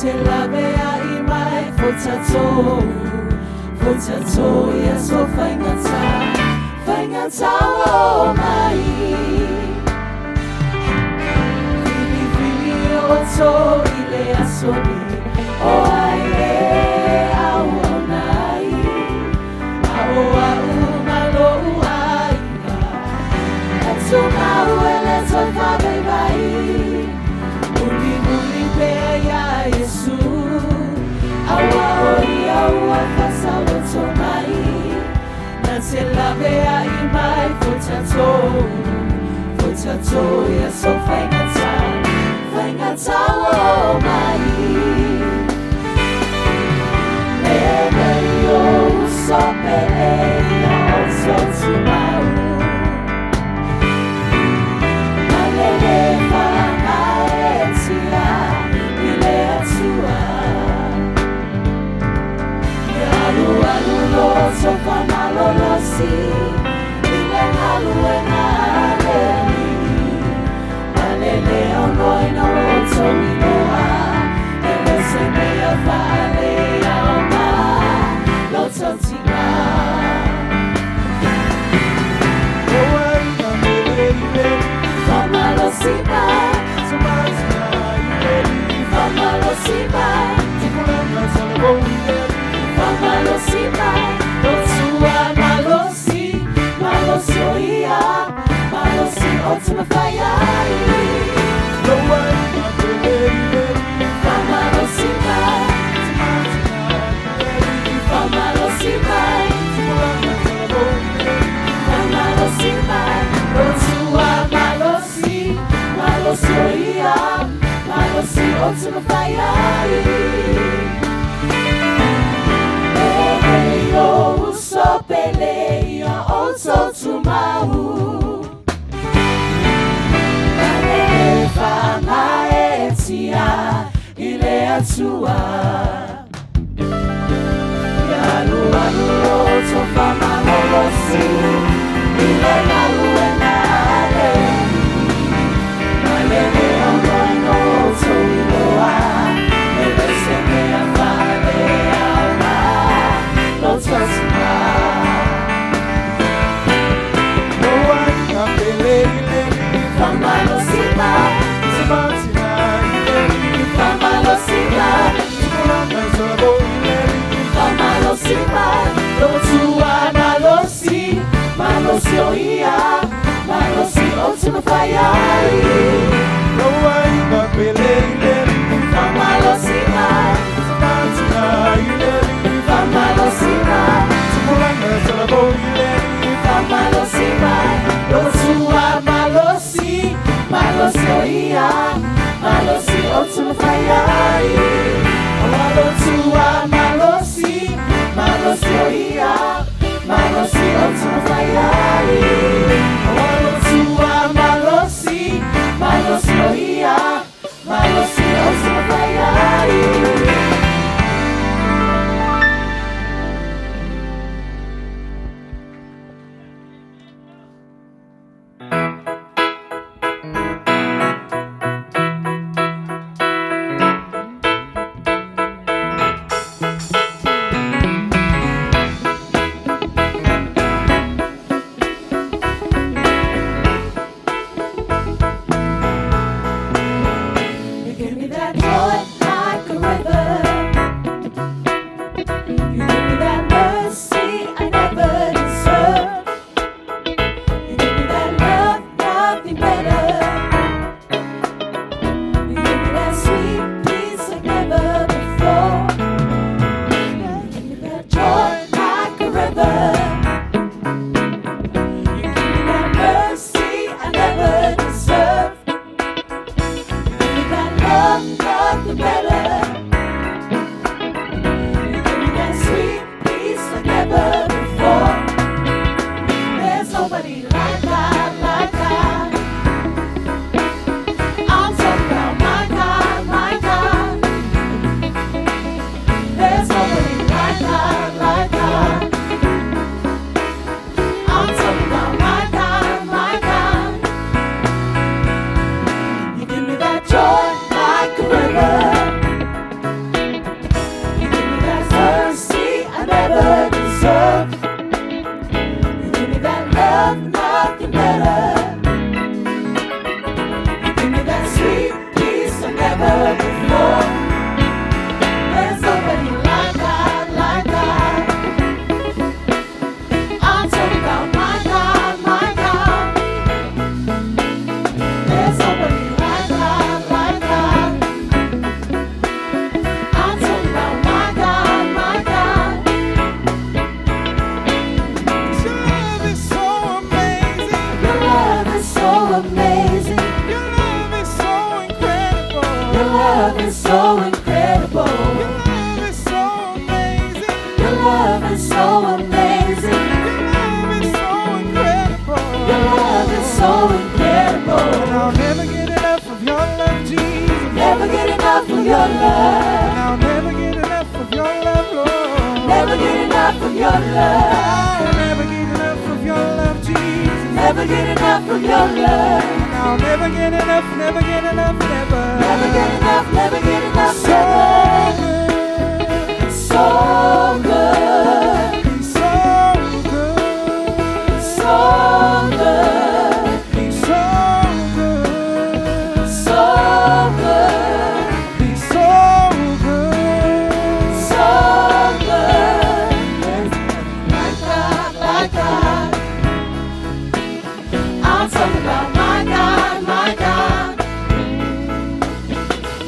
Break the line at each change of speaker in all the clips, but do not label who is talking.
te lave ai mai fotatou fotatou ia so faigata faigata o mai Filifili o to i le aso ni o ai e au au nai a o au malo aina Atu mau e le toi whawe mai Muli muli pea ia Yesu Aua o ia ua whasaloto mai Na te lave ai mai fotatou fotatou ia so faigata faigata o mai Le o so pele ia o so tumau Malele whangaetia i le atua Alu alu loto whamalolosi I le galuega a le Alii Malele ono ina o togiloa E le se mea whaale aoga Loto tina Whamalosima Whamalosima Whamalosima Lotua malosi Malosi o ia Malosi o te mawhai ai Whamalosima Whamalosima Whamalosima Lotua malosi Malosi o ia Malosi o te mawhai ai E o uso pele ia o tumau Malele whangaetia i le atua Alu alu loto whamalolosi I le galuega a le Alii Malele ono ino o toiloa E le se mea whaale aoga Loto tina Whamalosima Whamalosima Whamalosima Lotua malosi Malosi o ia Malosi o te mawhai ai Whamalosima Whamalosima Whamalosima Lotua malosi Malosi o ia Malosi o te mawhai ai Lotua malosi Malosi o ia Malosi o te mawhai ai Lotua malosi your love.
I'll never get enough of your love, Jesus.
Never get enough of your love.
And I'll never get enough, never get enough, never.
Never get enough, never get enough,
So
never.
good.
So good.
He's so good.
So good.
He's so good.
So good.
He's so good.
So good. My God, my God. I'm talking about my God, my God.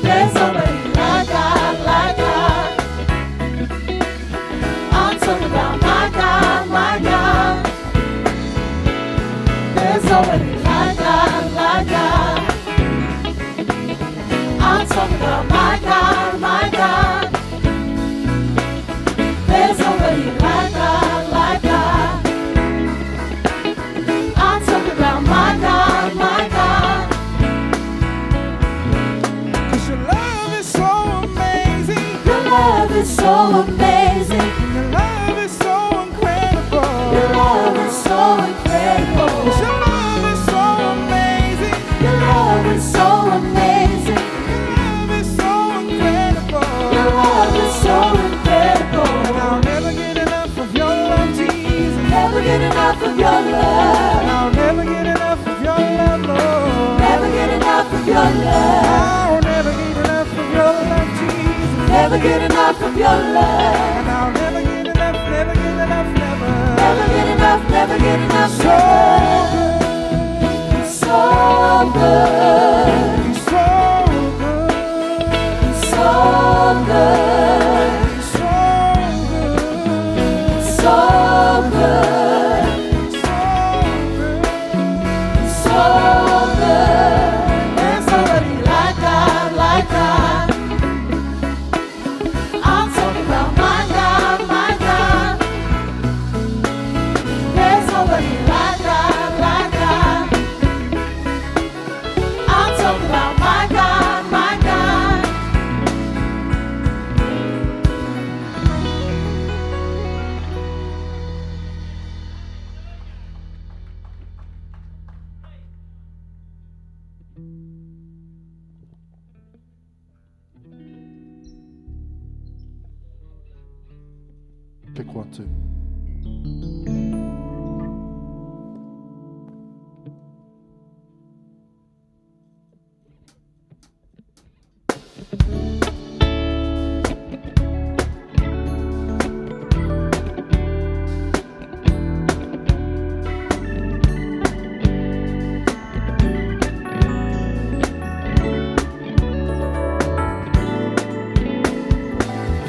There's nobody like God, like God. I'm talking about my God, my God. There's nobody like God, like God. I'm talking about my God, my God. There's nobody like God, like God. I'm talking about my God, my God.
'Cause your love is so amazing.
Your love is so amazing.
And your love is so incredible.
Your love is so incredible.
'Cause your love is so amazing.
Your love is so amazing.
Your love is so incredible.
Your love is so incredible.
And I'll never get enough of your love, Jesus.
Never get enough of your love.
And I'll never get enough of your love, Lord.
Never get enough of your love.
I'll never get enough of your love, Jesus.
Never get enough of your love.
And I'll never get enough, never get enough, never.
Never get enough, never get enough,
So
never.
good.
So good.
He's so good.
So good.
He's so good.
So good.
So good.
So good. There's nobody like God, like God. I'm talking about my God, my God. There's nobody like God, like God. I'm talking about my God, my God.
Check 1, 2.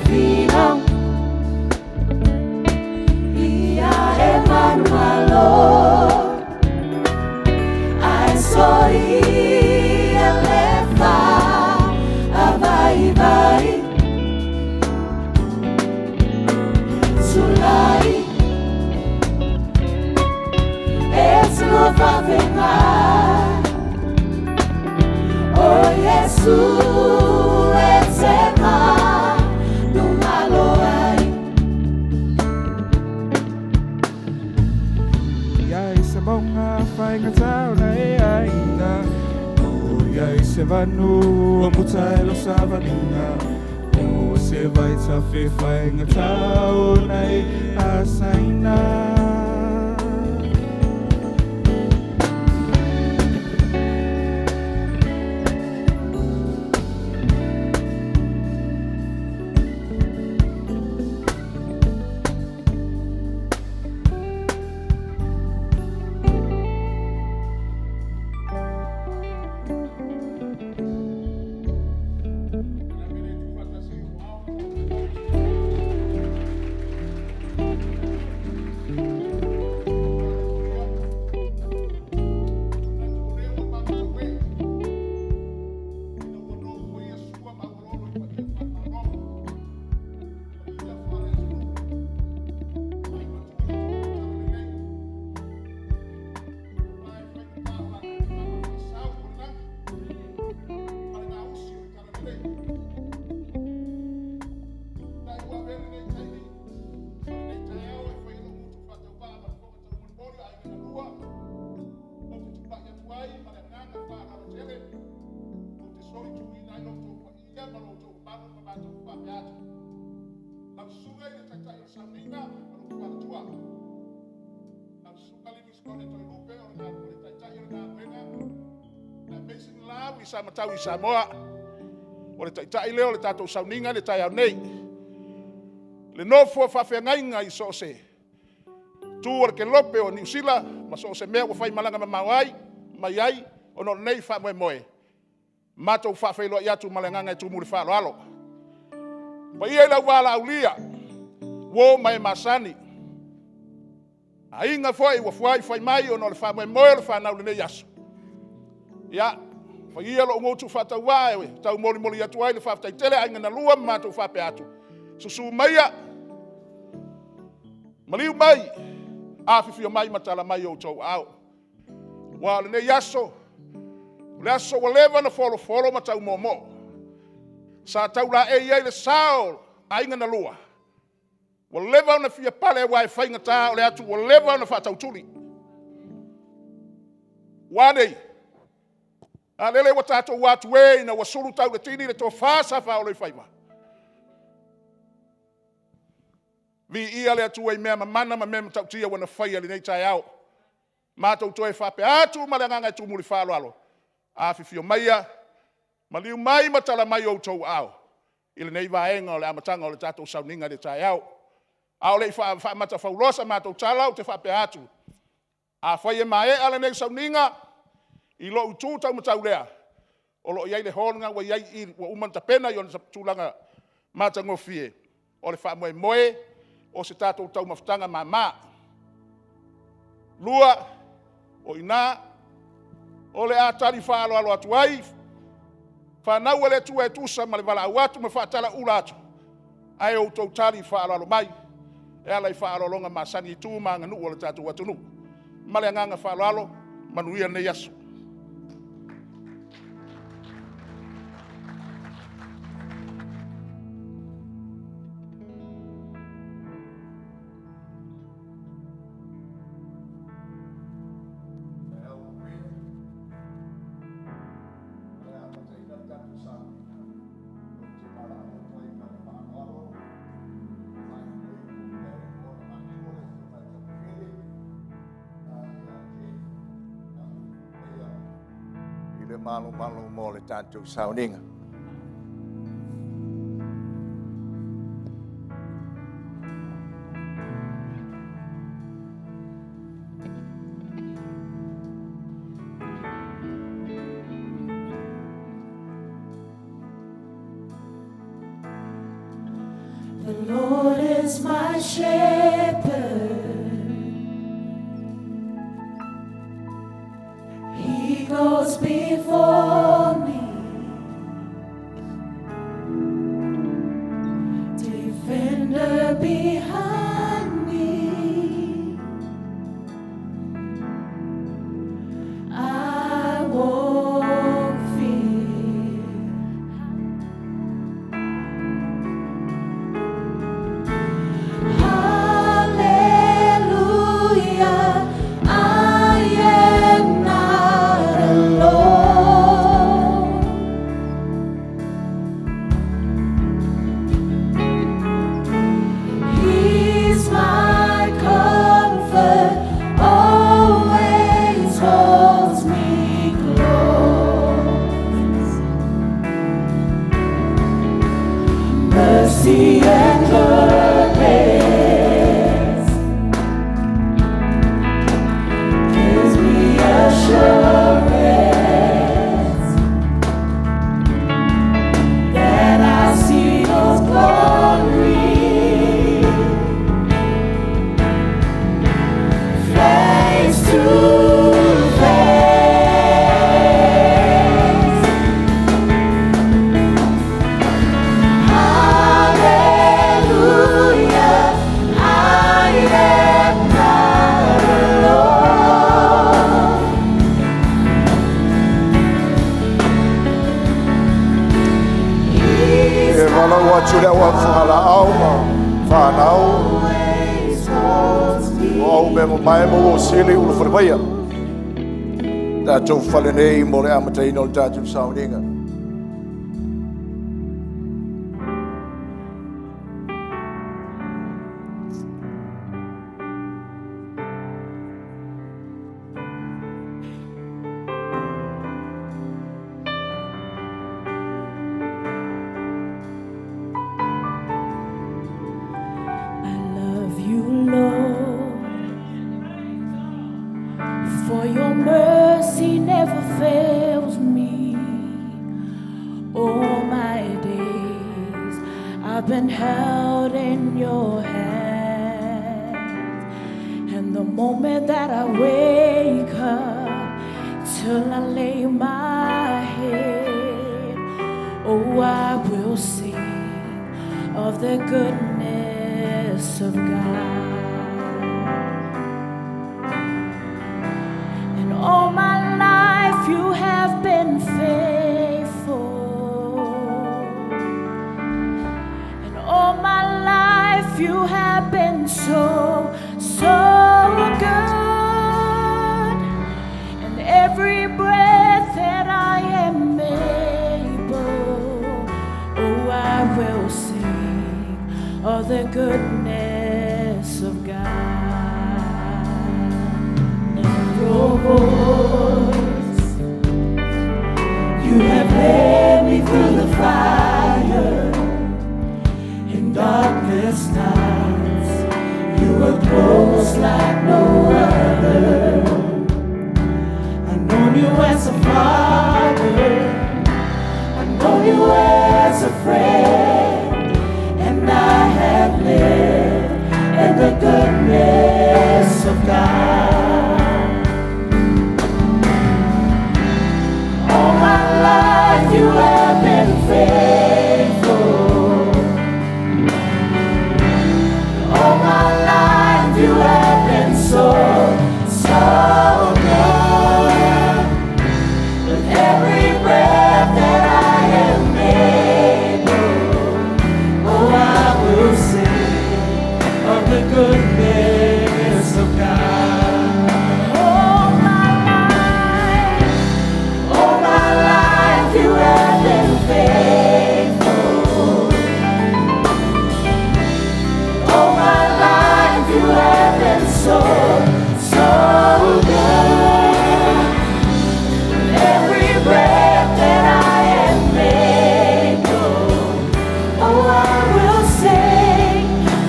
Finau Ia e manumalo Ai soia lefa A vai vai Sulai E lo favenga O Yesu e te manumalo ai.
Ia i se maunga whainga na e aina. O ia i se vanu o muta e lo savalinga. O se vai ta fe whainga tau na e asaina.
faapena atu. Lau susuga i le Taitai o le Sauniga ma lou faletua. Lau Susuga Livingstone Toelupe o le Taitai o le galuega, le Amazing Love i Samatau i Samoa. O le Taitai lea o le tatou sauniga i le taeao nei. Le nofo a faafeagaiga i so o se tu o le kelope o Niu Sila ma so o se mea ua faimalaga mamao ai mai ai ona o lenei faamoemoe, matou faafeiloai atu ma le agaga e tumu i le faaaloalo. Paia i le auvalaaulia, uo ma e masani, aiga foi ua fuaifai mai ona o le faamoemoe o le fanau i lenei aso. Ia, fai ia lou gutu faatauvaa e taumolimoli atu ai le faafetai tele aiga na lua ma matou faapea atu, susu maia, maliu mai, afifio mai ma tala mai outou aao. Aua o lenei aso, o le aso ua leva ona folofolo ma taumoomoo. Sa taulaei ai le sao o aiga na lua, ua leva ona fia pale aua e faigata o le atu ua leva ona faatautuli. Ua a nei? A lele ua tatou atu e ina ua sulu tau i le tini le tofa sa faaoloifaiva. Viia le Atua i mea mamana ma mea matautia ua na faia i lenei taeao. Matou toe faapea atu ma le agaga e tumu i le faaaloalo, afifio maia, maliu mai ma tala mai outou aao i lenei vaega o le amataga o le tatou sauniga i le taeao. A o le i faamatafauloa sa matou tala, ou te faapea atu, afai e maea lenei sauniga i lou itu taumatau lea, o lo o i ai le hall lena ua i ai i i ua uma ona tapena i ona tulaga matagofie. O le faamoemoe o se tatou taumafataga mama. Lua, o i ina o le a tali faaaloalo atu ai fanau a le Atua e tusa ma le valaau atu ma faatalauula atu, ae outou tali faaaloalo mai e ala i faaaloaloga masani i tu ma aganuu a le tatou atunuu. Ma le agaga faaaloalo, manuia lenei aso.
I le malomalo mo le tatou sauniga.
The Lord is my shepherd. He goes before me. Defender behind me. I won't fear. Hallelujah, I am not alone. He's my comfort, always holds me close. Mercy and goodness gives me assurance that I see His glory face to face. Hallelujah, I am not alone. He's
E valaau atu le au afugalaau ma fanau
always holds me
o au mea mamae ma ua sili ulufalevaia. Tatou fale nei mo le amataina o le tatou sauniga.
I've been held in your hand. And the moment that I wake up till I lay my head, oh, I will sing of the goodness of God. And all my life you have been faithful. And all my life you have been so, so good. And every breath that I am able, oh, I will sing of the goodness of God. And your voice, you have led me through the fire in darkest nights. You were close like no other. I've known you as a father. I've known you as a friend. And I have lived in the goodness of God. All my life you have been faithful. All my life you have been so, so good. With every breath that I am able, oh, I will sing of the goodness of God. All my life, all my life you have been faithful. All my life you have been so, so good. Every breath that I am able, oh, I will sing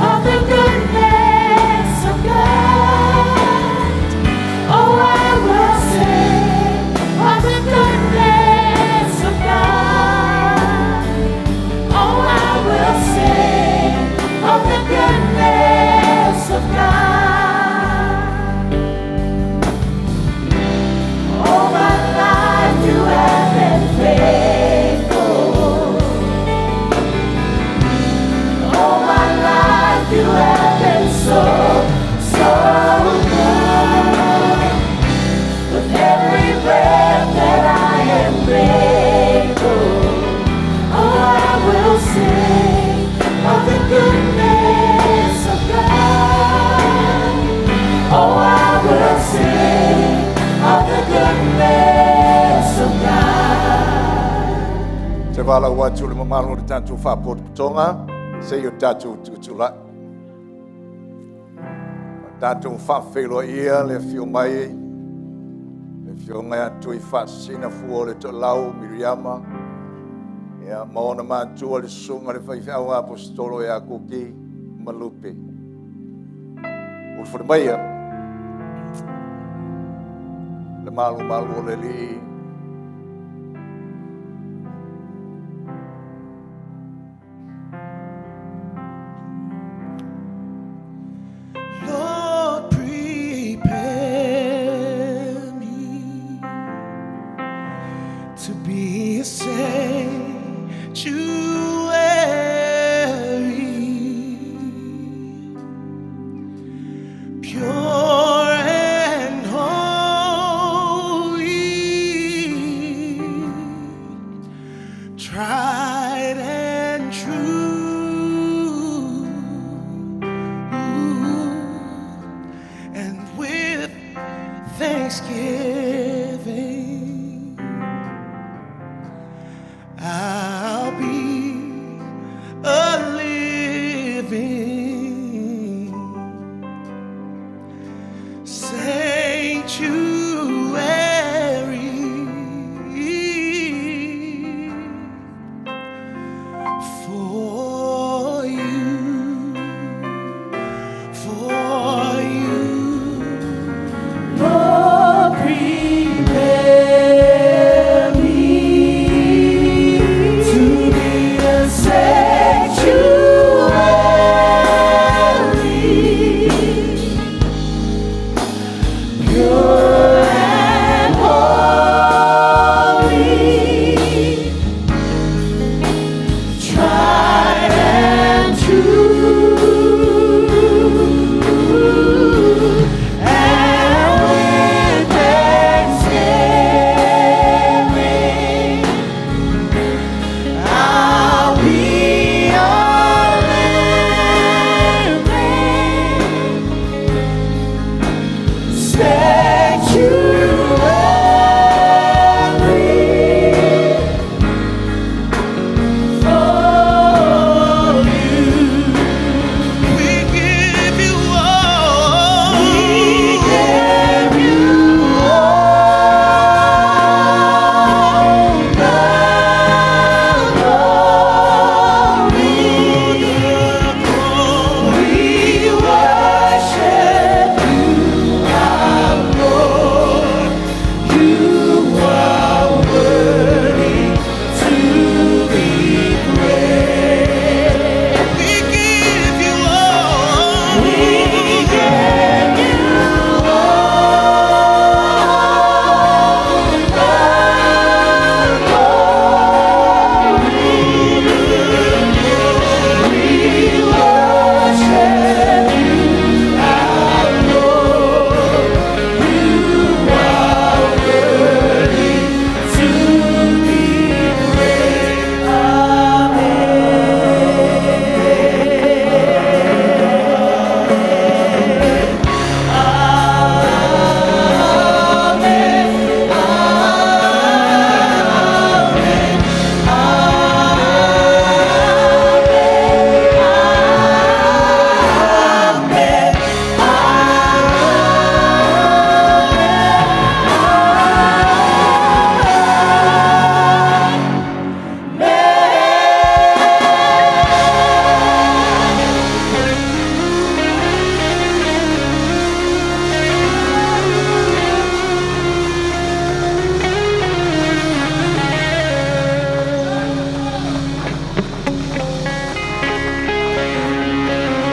of the goodness of God. Oh, I will sing of the goodness of God. Oh, I will sing of the goodness of God. All my life you have been faithful. All my life you have been so, so good. With every breath that I am able, oh, I will sing of the goodness of God. Oh, I will sing of the goodness of God.
Te valaau atu le mamalu o le tatou faapotopotoga se i o tatou tutulai. Tatou faafeiloaia le afio mai le afioga ia Tuifaasisina Fua o le Toelau Miriama ia, ma ona matua le susuga le faifeau aposetolo ia Kuki ma Lupe. Ulufale maia le malumalu o le Alii.
Lord, prepare me to be a sanctuary, pure and holy, tried and true. And with thanksgiving, I'll be a living sanctuary for you, for you. Lord, prepare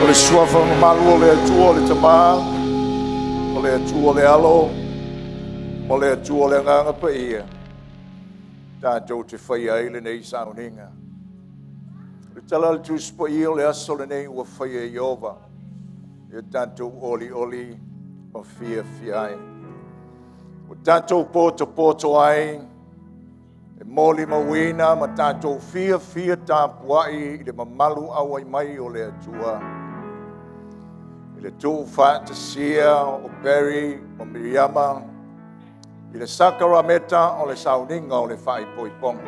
O le suafa mamalu o le Atua o le Tama, o le Atua o le Alo, ma le Atua o le Agaga Paia, tatou te faia ai lenei sauniga. O le tala a le Tusi Paia o le aso lenei ua faia e Ieova, ia tatou olioli ma fiafia ai. Ua tatou potopoto ai e molimauina ma tatou fiafia tapuai i le mamalu auai mai o le Atua. I le tuufaatasia o Barry ma Miriama i le sakarameta o le sauniga o le faaipoipoga.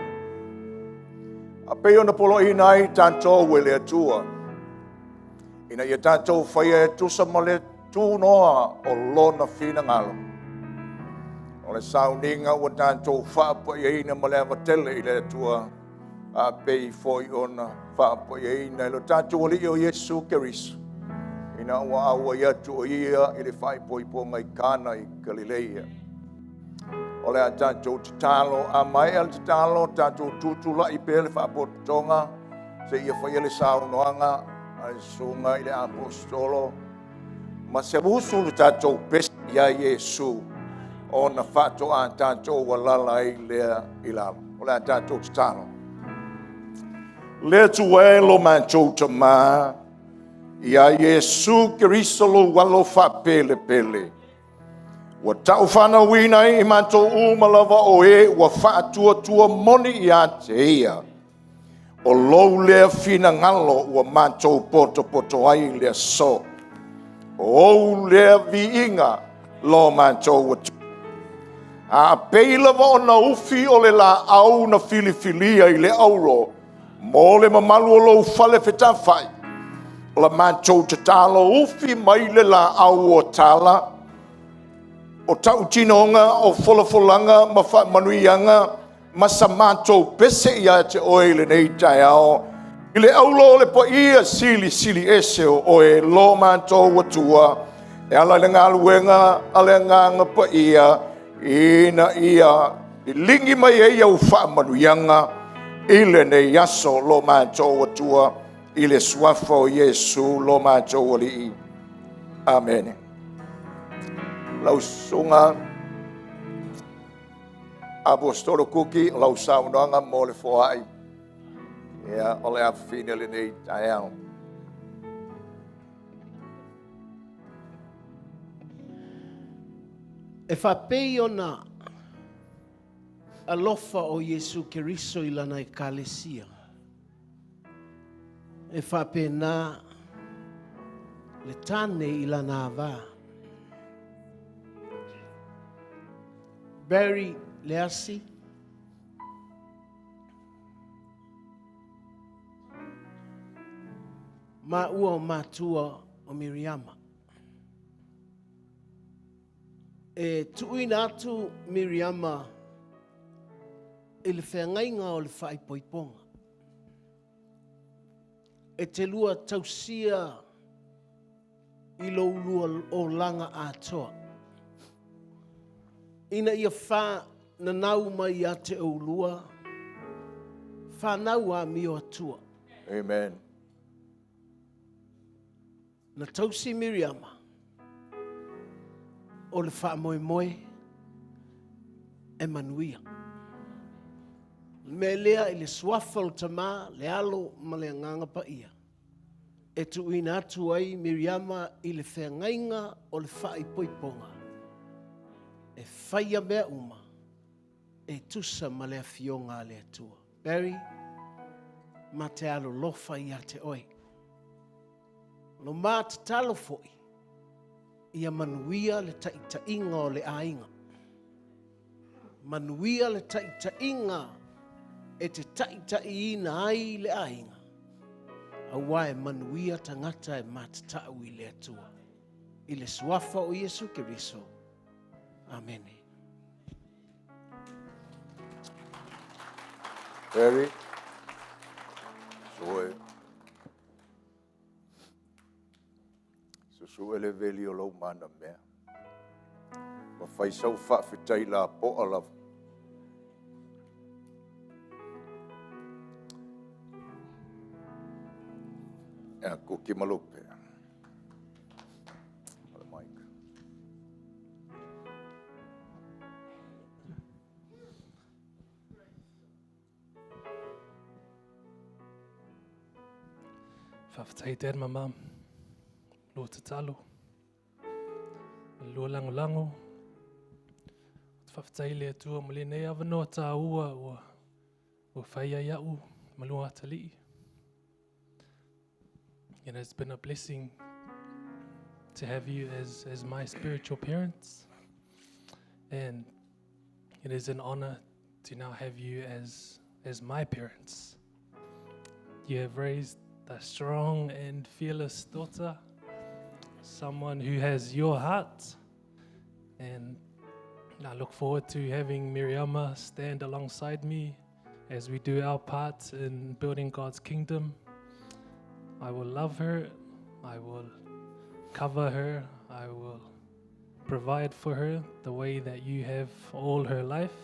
A pei ona poloaiina ai tatou e le Atua, ina ia tatou faia e tusa ma le tunoa o Lona finagalo. O le sauniga ua tatou faapaiaina ma le ava tele i le Atua, a pei foi ona faapaiaina e lo tatou Alii o Iesu Keriso, ina ua auai atu o Ia i le faaipoipoga i Kana i Galileia. O le a tatou tatalo, a maea le tatalo, tatou tutulai pea le faapotopotoga, seia faia le saunoaga a le susuga i le Aposetolo ma se usu le tatou pese ia Iesu ona faatoa tatou alala ai lea i lalo. O le a tatou tatalo. Le Atua e lo matou Tamā, ia Iesu Keriso lou alo faapelepele, ua taufanauina ai i matou uma lava o e ua faatuatua moni ia te ia, o lou lea finagalo ua matou potopoto ai i le aso. O ou lea viiga lo matou Atua. A pei lava ona ufi o le laau na filifilia i le auro mo le mamalu o lou fale fetafai, o la matou tatalo ufi mai le laau o tala, o tautinoga, o folafolaga ma faamanuiaga, ma sa matou pese ia te oe i lenei taeao, i le auro o le paia silisili ese o oe lo matou Atua, e ala i le galuega a le Agaga Paia, ina ia liligi mai ai au faamanuiaga i lenei aso lo matou Atua, i le suafa o Iesu lo matou Alii. Amene. Lau susuga Aposetolo Kuki, o lau saunoaga mo le foai, ia, o le afafine lenei taeao.
E faapei ona alofa o Iesu Keriso i lana Ekalesia, e faapena le tane i lana ava. Barry Leasi, maua o matua o Miriama. E tuuina atu Miriama i le feagaiga o le faaipoipoga. E te lua tausia i lou lua olaga atoa, ina ia fananau mai ia te oulua fanau amio atua.
Amen.
Na tausi Miriama o le faamoemoe e manuia. O le mea lea i le suafa o le Tama, le Alo ma le Agaga Paia, e tuuina atu ai Miriama i le feagaiga o le faaipoipoga, e faia mea uma e tusa ma le Afioga a le Atua. Barry, ma te alolofa ia te oe. Lo ma tatalo foi, ia manuia le taitaiga o le aiga. Manuia le taitaiga e te taitaiina ai le aiga, aua e manuia tagata e matatau i le Atua. I le suafa o Iesu Keriso. Amene.
Barry, sue. Susue le veli o lou manamea. Ma fai sau faafetai lapoa lava. Ia kuki ma lupe.
Faafetai Dad ma Mum, lua tatalo, ma le lua lagolago. Ou te faafetai i le Atua mo lenei avanoa tāua ua ua fai ai au ma lua atalii. It has been a blessing to have you as, as my spiritual parents. And it is an honor to now have you as, as my parents. You have raised a strong and fearless daughter, someone who has your heart. And I look forward to having Miriama stand alongside me as we do our part in building God's kingdom. I will love her, I will cover her, I will provide for her the way that you have all her life,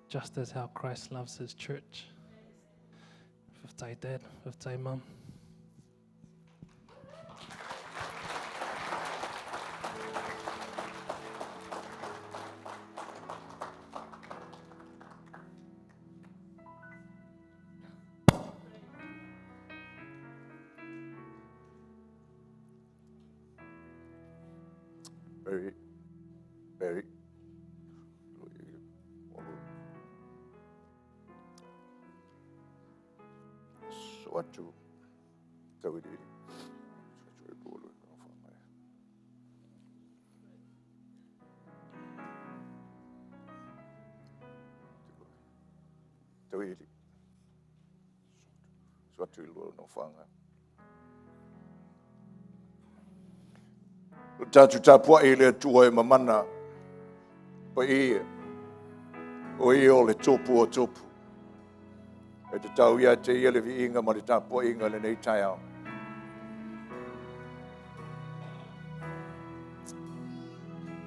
just as how Christ loves his church. Faafetai Dad, faafetai Mum.
Very, very. So atu, tau i li. Tau i li. So atu i lua no whanga. Lo tātou tapuai i le Atua e mamana paia o ia o le tupu o tupu. E te tau ia te ia le viiga ma le tapuaiga lenei taeao.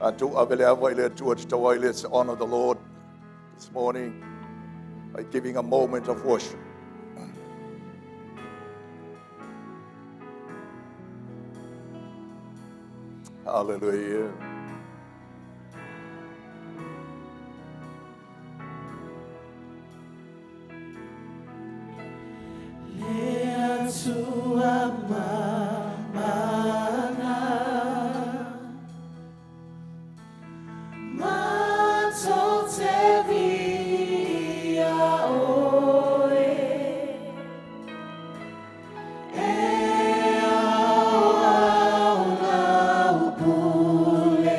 Tatou ave le ava i le Atua te tau ai. Let's honor the Lord this morning by giving a moment of worship. Hallelujah.
Le Atua mamana matou te viia oe e aoao lau pule.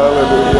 Hallelujah.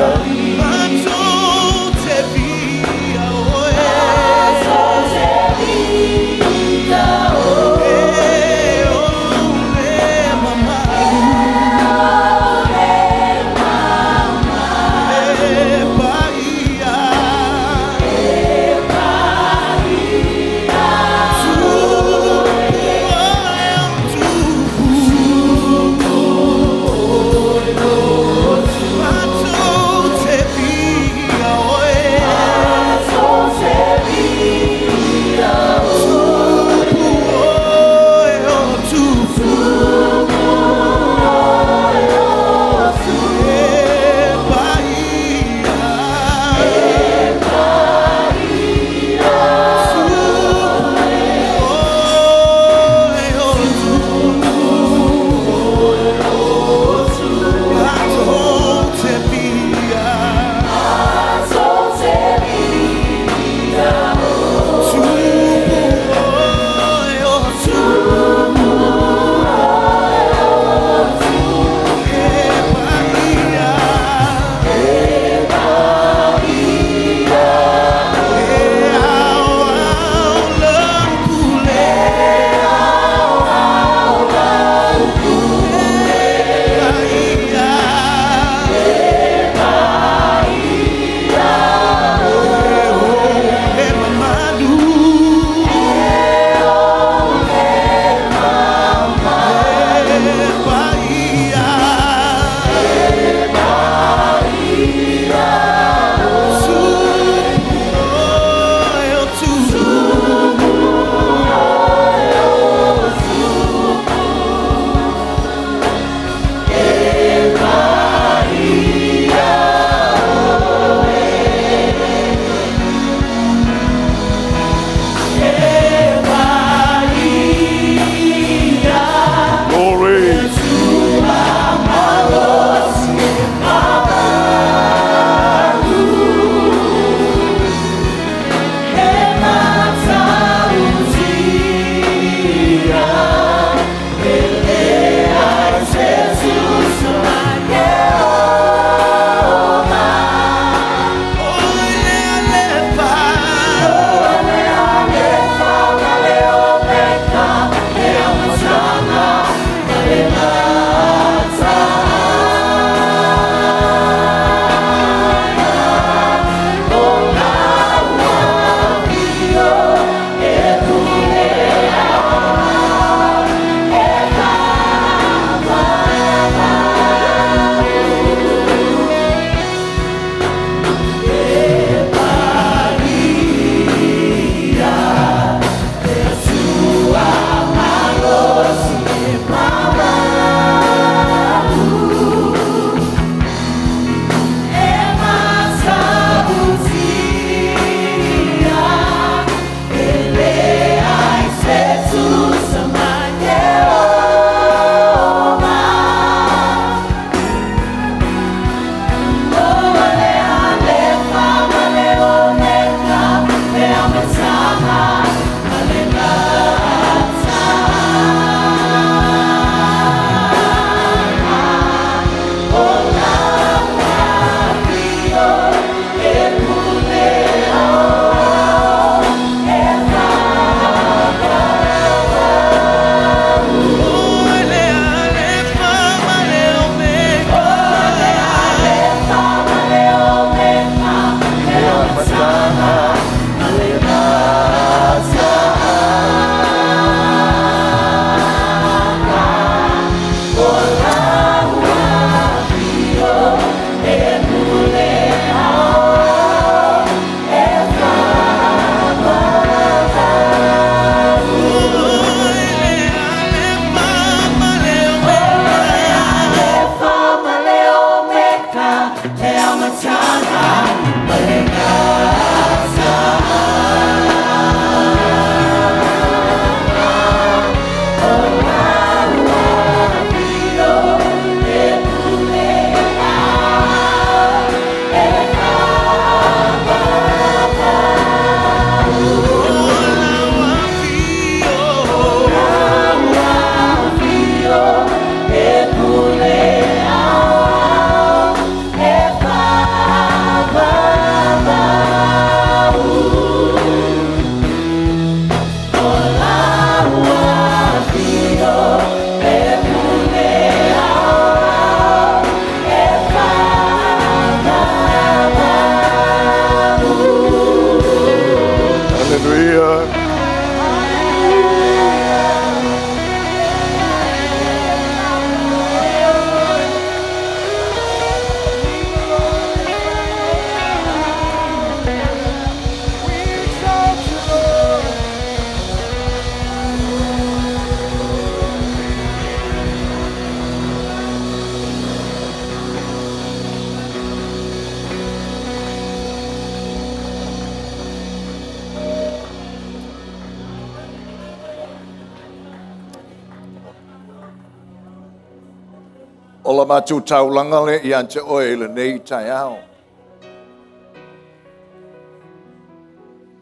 O la matou taulaga lea ia te oe i lenei taeao.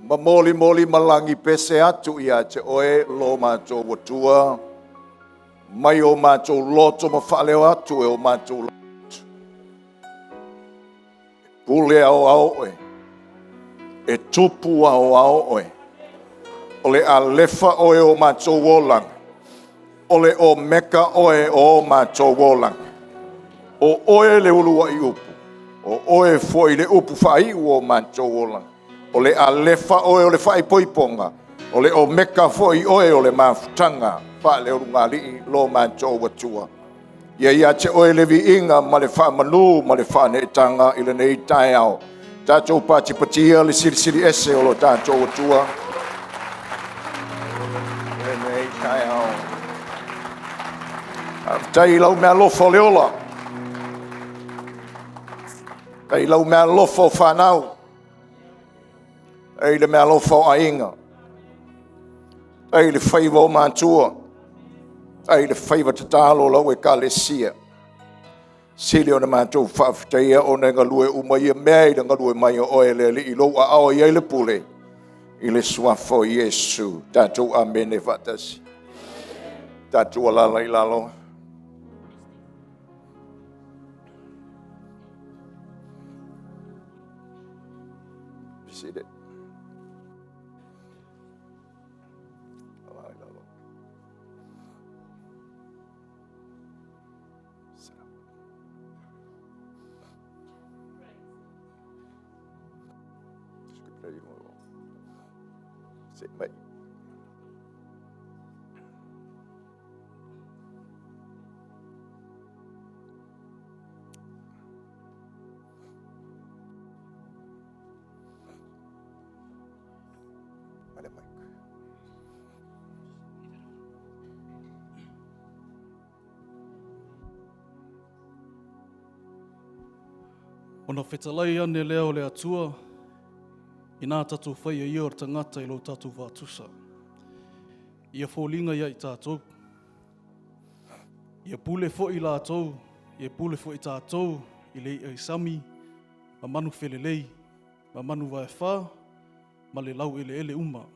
Ma molimoli malagi pese atu ia te oe lo matou Atua, mai o matou loto ma faaleo atu e o matou loto. Pule aoao oe, e tupu aoao oe, o le Alefa oe o matou olaga, o le Omeka oe o matou olaga. O oe le uluai upu, o oe foi le upu faaiu o matou olaga. O le Alefa oe o le faaipoipoga, o le Omeka foi oe o le mafutaga faaleulugalii lo matou Atua. Ia ia te oe le viiga ma le faamanu ma le faaneetaga i lenei taeao. Tatou patipatia le Silisili Ese o lo tatou Atua i lenei taeao. Faafetai i lau meaalofa o le ola, faafetai i lau meaalofa o fanau, faafetai i le meaalofa o aiga, faafetai i le faiva o matua, faafetai i le faiva tatalo o lau Ekalesia. Sili ona matou faafetaia ona e galue uma ia mea i le galue mai o oe le Alii i lou aao e i ai le pule, i le Suafa o Iesu. Tatou amene faatasi. Tatou alaala i lalo. Be seated. Sit mai.
Ona fetalai ane lea o le Atua, inā tatou faia ia o le tagata i lo tatou faatusa. Ia foliga ia i tatou. Ia pule foi latou, ia pule foi tatou i le i'a i sami, ma manu felelei, ma manu vaefa, ma le laueleele uma.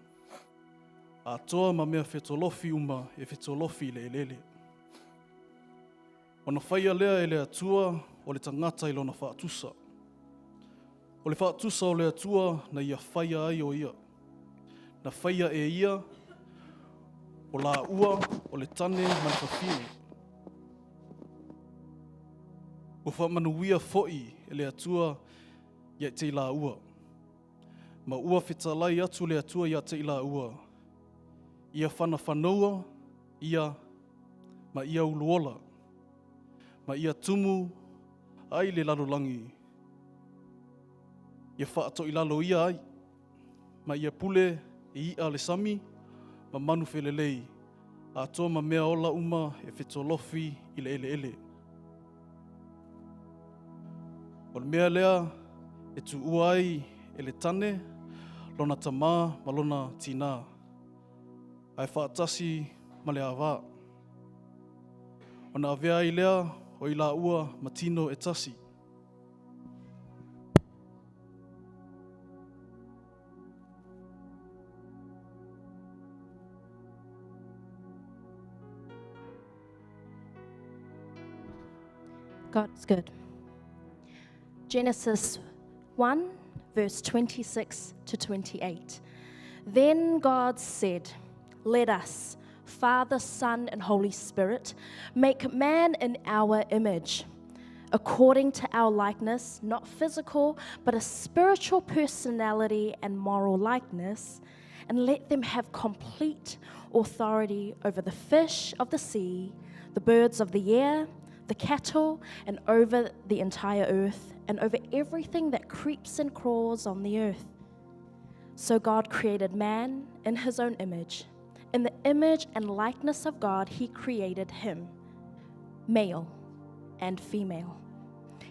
Atoa ma mea fetolofi uma e fetolofi i le eleele. Ona faia lea e le Atua o le tagata i lona faatusa. O le faatusa o le Atua na ia faia ai o ia. Na faia e ia o laua o le tane ma le fafine. Ua faamanuia foi e le Atua ia te i laua. Ma ua fetalai atu le Atua ia te i laua, ia fanafanoua ia ma ia uluola, ma ia tumu ai le lalolagi, ia faatoilalo ia ai, ma ia pule i i'a le sami ma manu felelei, atoa ma mea ola uma e fetolofi i le eleele. O le mea lea e tuua ai e le tane lona tamā ma lona tinā, ae faatasi ma le avā. Ona avea ai lea o i laua ma tino e tasi.
God's good. Genesis 1, verse 26 to 28. Then God said, Let us, Father, Son, and Holy Spirit, make man in our image, according to our likeness, not physical, but a spiritual personality and moral likeness, and let them have complete authority over the fish of the sea, the birds of the air, the cattle, and over the entire earth, and over everything that creeps and crawls on the earth. So God created man in his own image. In the image and likeness of God, he created him, male and female.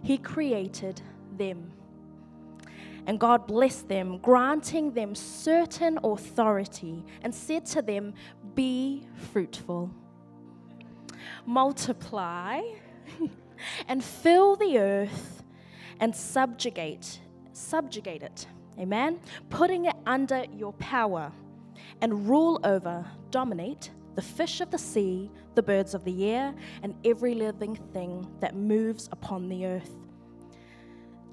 He created them. And God blessed them, granting them certain authority, and said to them, Be fruitful, multiply, and fill the earth and subjugate, subjugate it. Amen. Putting it under your power and rule over, dominate the fish of the sea, the birds of the air, and every living thing that moves upon the earth.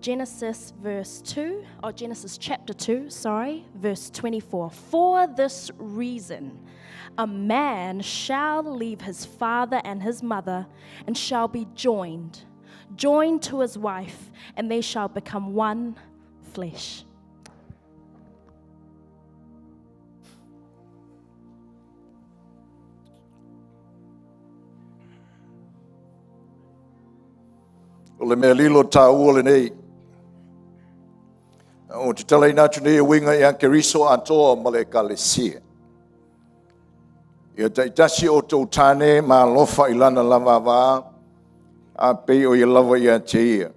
Genesis verse 2, or Genesis chapter 2, sorry, verse 24. For this reason, a man shall leave his father and his mother and shall be joined, joined to his wife, and they shall become one flesh.
O le mea lilo tāua lenei. O te tala ina atu nei e winga i a Keriso atoa ma le ekalesia. Ia taitasi o tō tāne ma alofa i lana lava vā, a pei o ia lava ia te ia.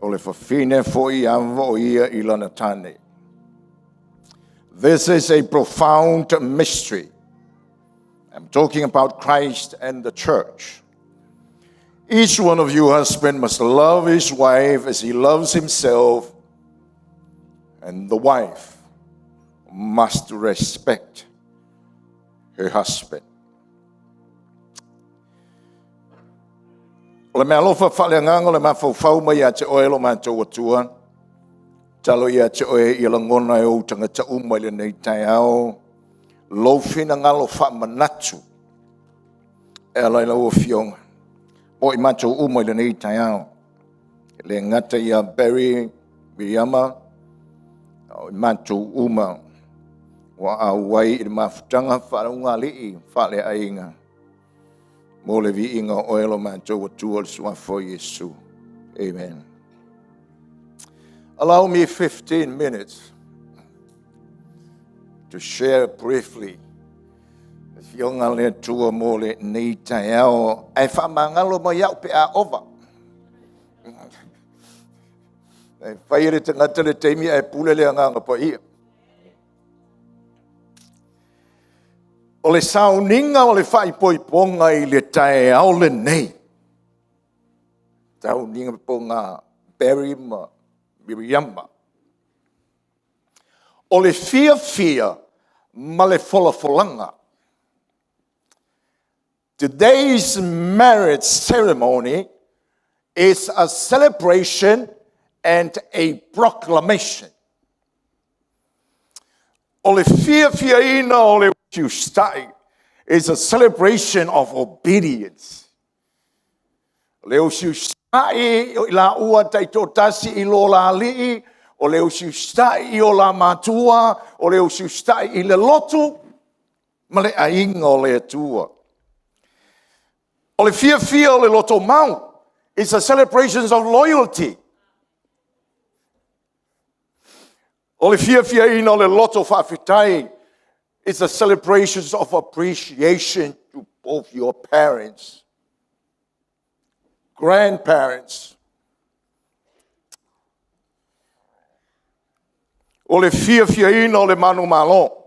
O le fafine foi ava o ia i lana tāne. This is a profound mystery. I'm talking about Christ and the church. Each one of you husband must love his wife as he loves himself, and the wife must respect her husband. O le mea alofa faaleagaga o le mafaufau mai ia te oe lo matou Atua, talo ia te oe ia lagona e ou tagata uma i lenei taeao, lou finagalo faamanatu e ala i lau afioga o i matou uma i lenei taeao. E le gata ia Barry Miriama, o i matou uma ua auai i le mafutaga faaleugali'i faaleaiga mo le viiga o oe lo matou Atua le suafa o Iesu. Amen. Allow me 15 minutes to share briefly le fioga le Atua mo le nei taeao ae faamagalo mai au pe a ova. E fai e le tagata le taimi ae pule le agaga paia. O le sauniga o le faaipoipoga i le taeao lenei. Sauniga po ngā Barry ma Miriama. O le fiafia ma le folafolaga. Today's marriage ceremony is a celebration and a proclamation. O le fiafiaina o le usiusitai is a celebration of obedience. O le usiusitai o i laua taitoatasi i lo la ali'i, o le usiusitai i o la matua, o le usiusitai i le lotu, ma le aiga o le Atua. O le fiafia o le loto mau is a celebration of loyalty. O le fiafiaina o le loto faafetai is a celebration of appreciation to both your parents, grandparents. O le fiafiaina o le manumalo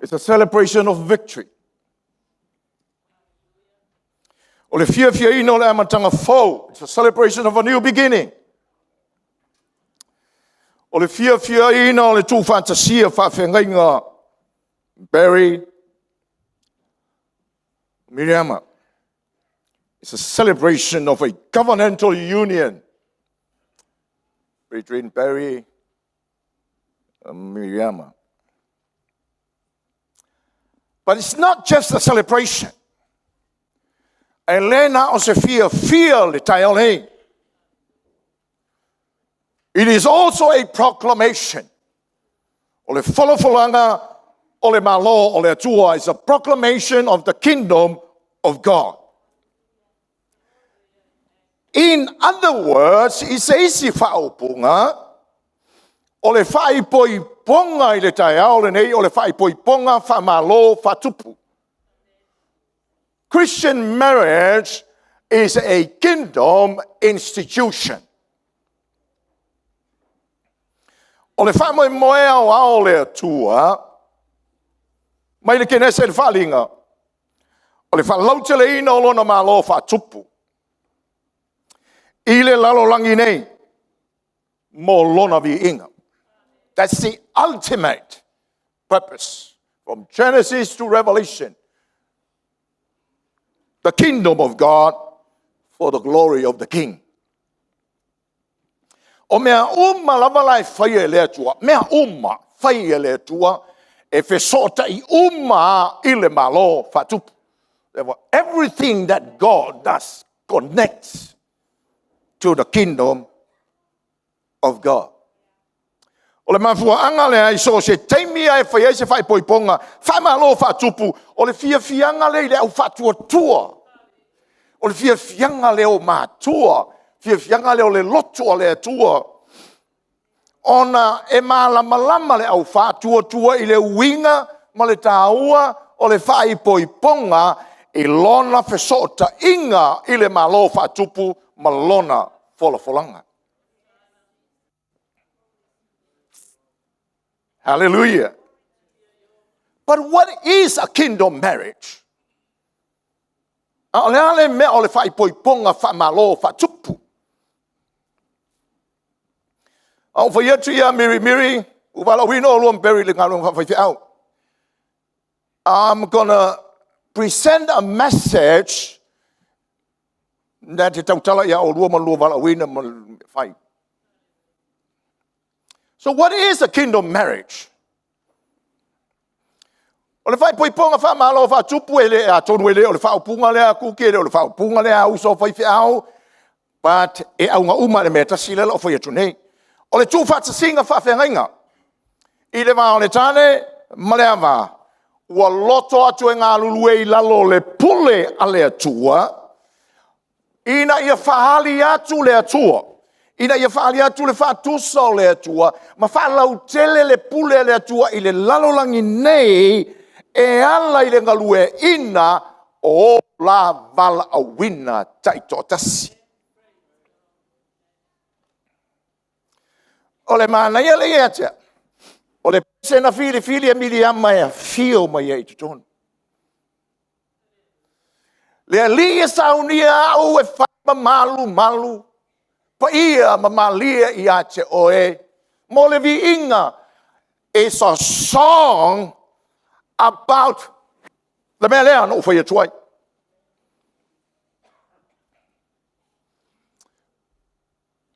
is a celebration of victory. O le fiafiaina o le amataga fou, it's a celebration of a new beginning. O le fiafiaina o le tuufaatasia faafeagaiga Barry Miriama. It's a celebration of a covenantal union between Barry and Miriama. But it's not just a celebration. E le na o se fiafia le taeao nei. It is also a proclamation. O le folafolaga o le Malo o le Atua is a proclamation of the kingdom of God. In other words, i se isi faaupuga, o le faaipoipoga i le taeao lenei, o le faaipoipoga faamalo faatupu. Christian marriage is a kingdom institution. O le faamoemoe aoao o le Atua, mai le Kenese i le Faaaliga, o le faalauteleina o lona malo faatupu. I le lalolagi nei mo lona viiga. That's the ultimate purpose. From Genesis to Revelation. The kingdom of God for the glory of the King. O mea uma lava la e faia e le Atua, mea uma fai e le Atua, e fesootai uma i le Malo faatupu. Therefore, everything that God does connects to the kingdom of God. O le mafuaaga lea i so o se taimi lava e fai ai se faaipoipoga faamalo faatupu, o le fiafiaga lea i le au faatuatua. O le fiafiaga lea o matua, fiafiaga lea o le loto a le Atua, ona e malamalama le au faatuatua i le uiga ma le taua o le faaipoipoga i lona fesootaiga i le Malo faatupu ma lona folafolaga. Hallelujah. But what is a kingdom marriage? A o le a le mea o le faaipoipoga faamalo faatupu? A ou fai atu ia Miri Miri, ua valaauina oulua ma Barry i le galuega faafaifeau. I'm gonna present a message na te tautala ia oulua ma lua valaauina ma fai. So what is a kingdom marriage? O le faaipoipoga faamalo faatupu e le atonu e le o le faaupuga lea a Kuki, e le o le faaupuga lea a uso faifeau, but e auga uma le mea tasi lea o le a ou fai atu nei. O le tuufaatasiga faafeagaiga i le va o le tane ma le ava, ua loto atu e galulue i lalo o le pule a le Atua, ina ia faaali atu le Atua, ina ia faaali atu le faatusa o le Atua, ma faalautele le pule a le Atua i le lalolagi nei, e ala i le galueaiina o la valaauina taitoatasi. O le manaia lea ia te au, o le pese na filifili e Miliama e afio mai ai i totonu. Le Alii e saunia au e fai ma malumalu, paia ma malie ia te oe, mo le viiga. It's a song about le mea lea na ou fai atu ai.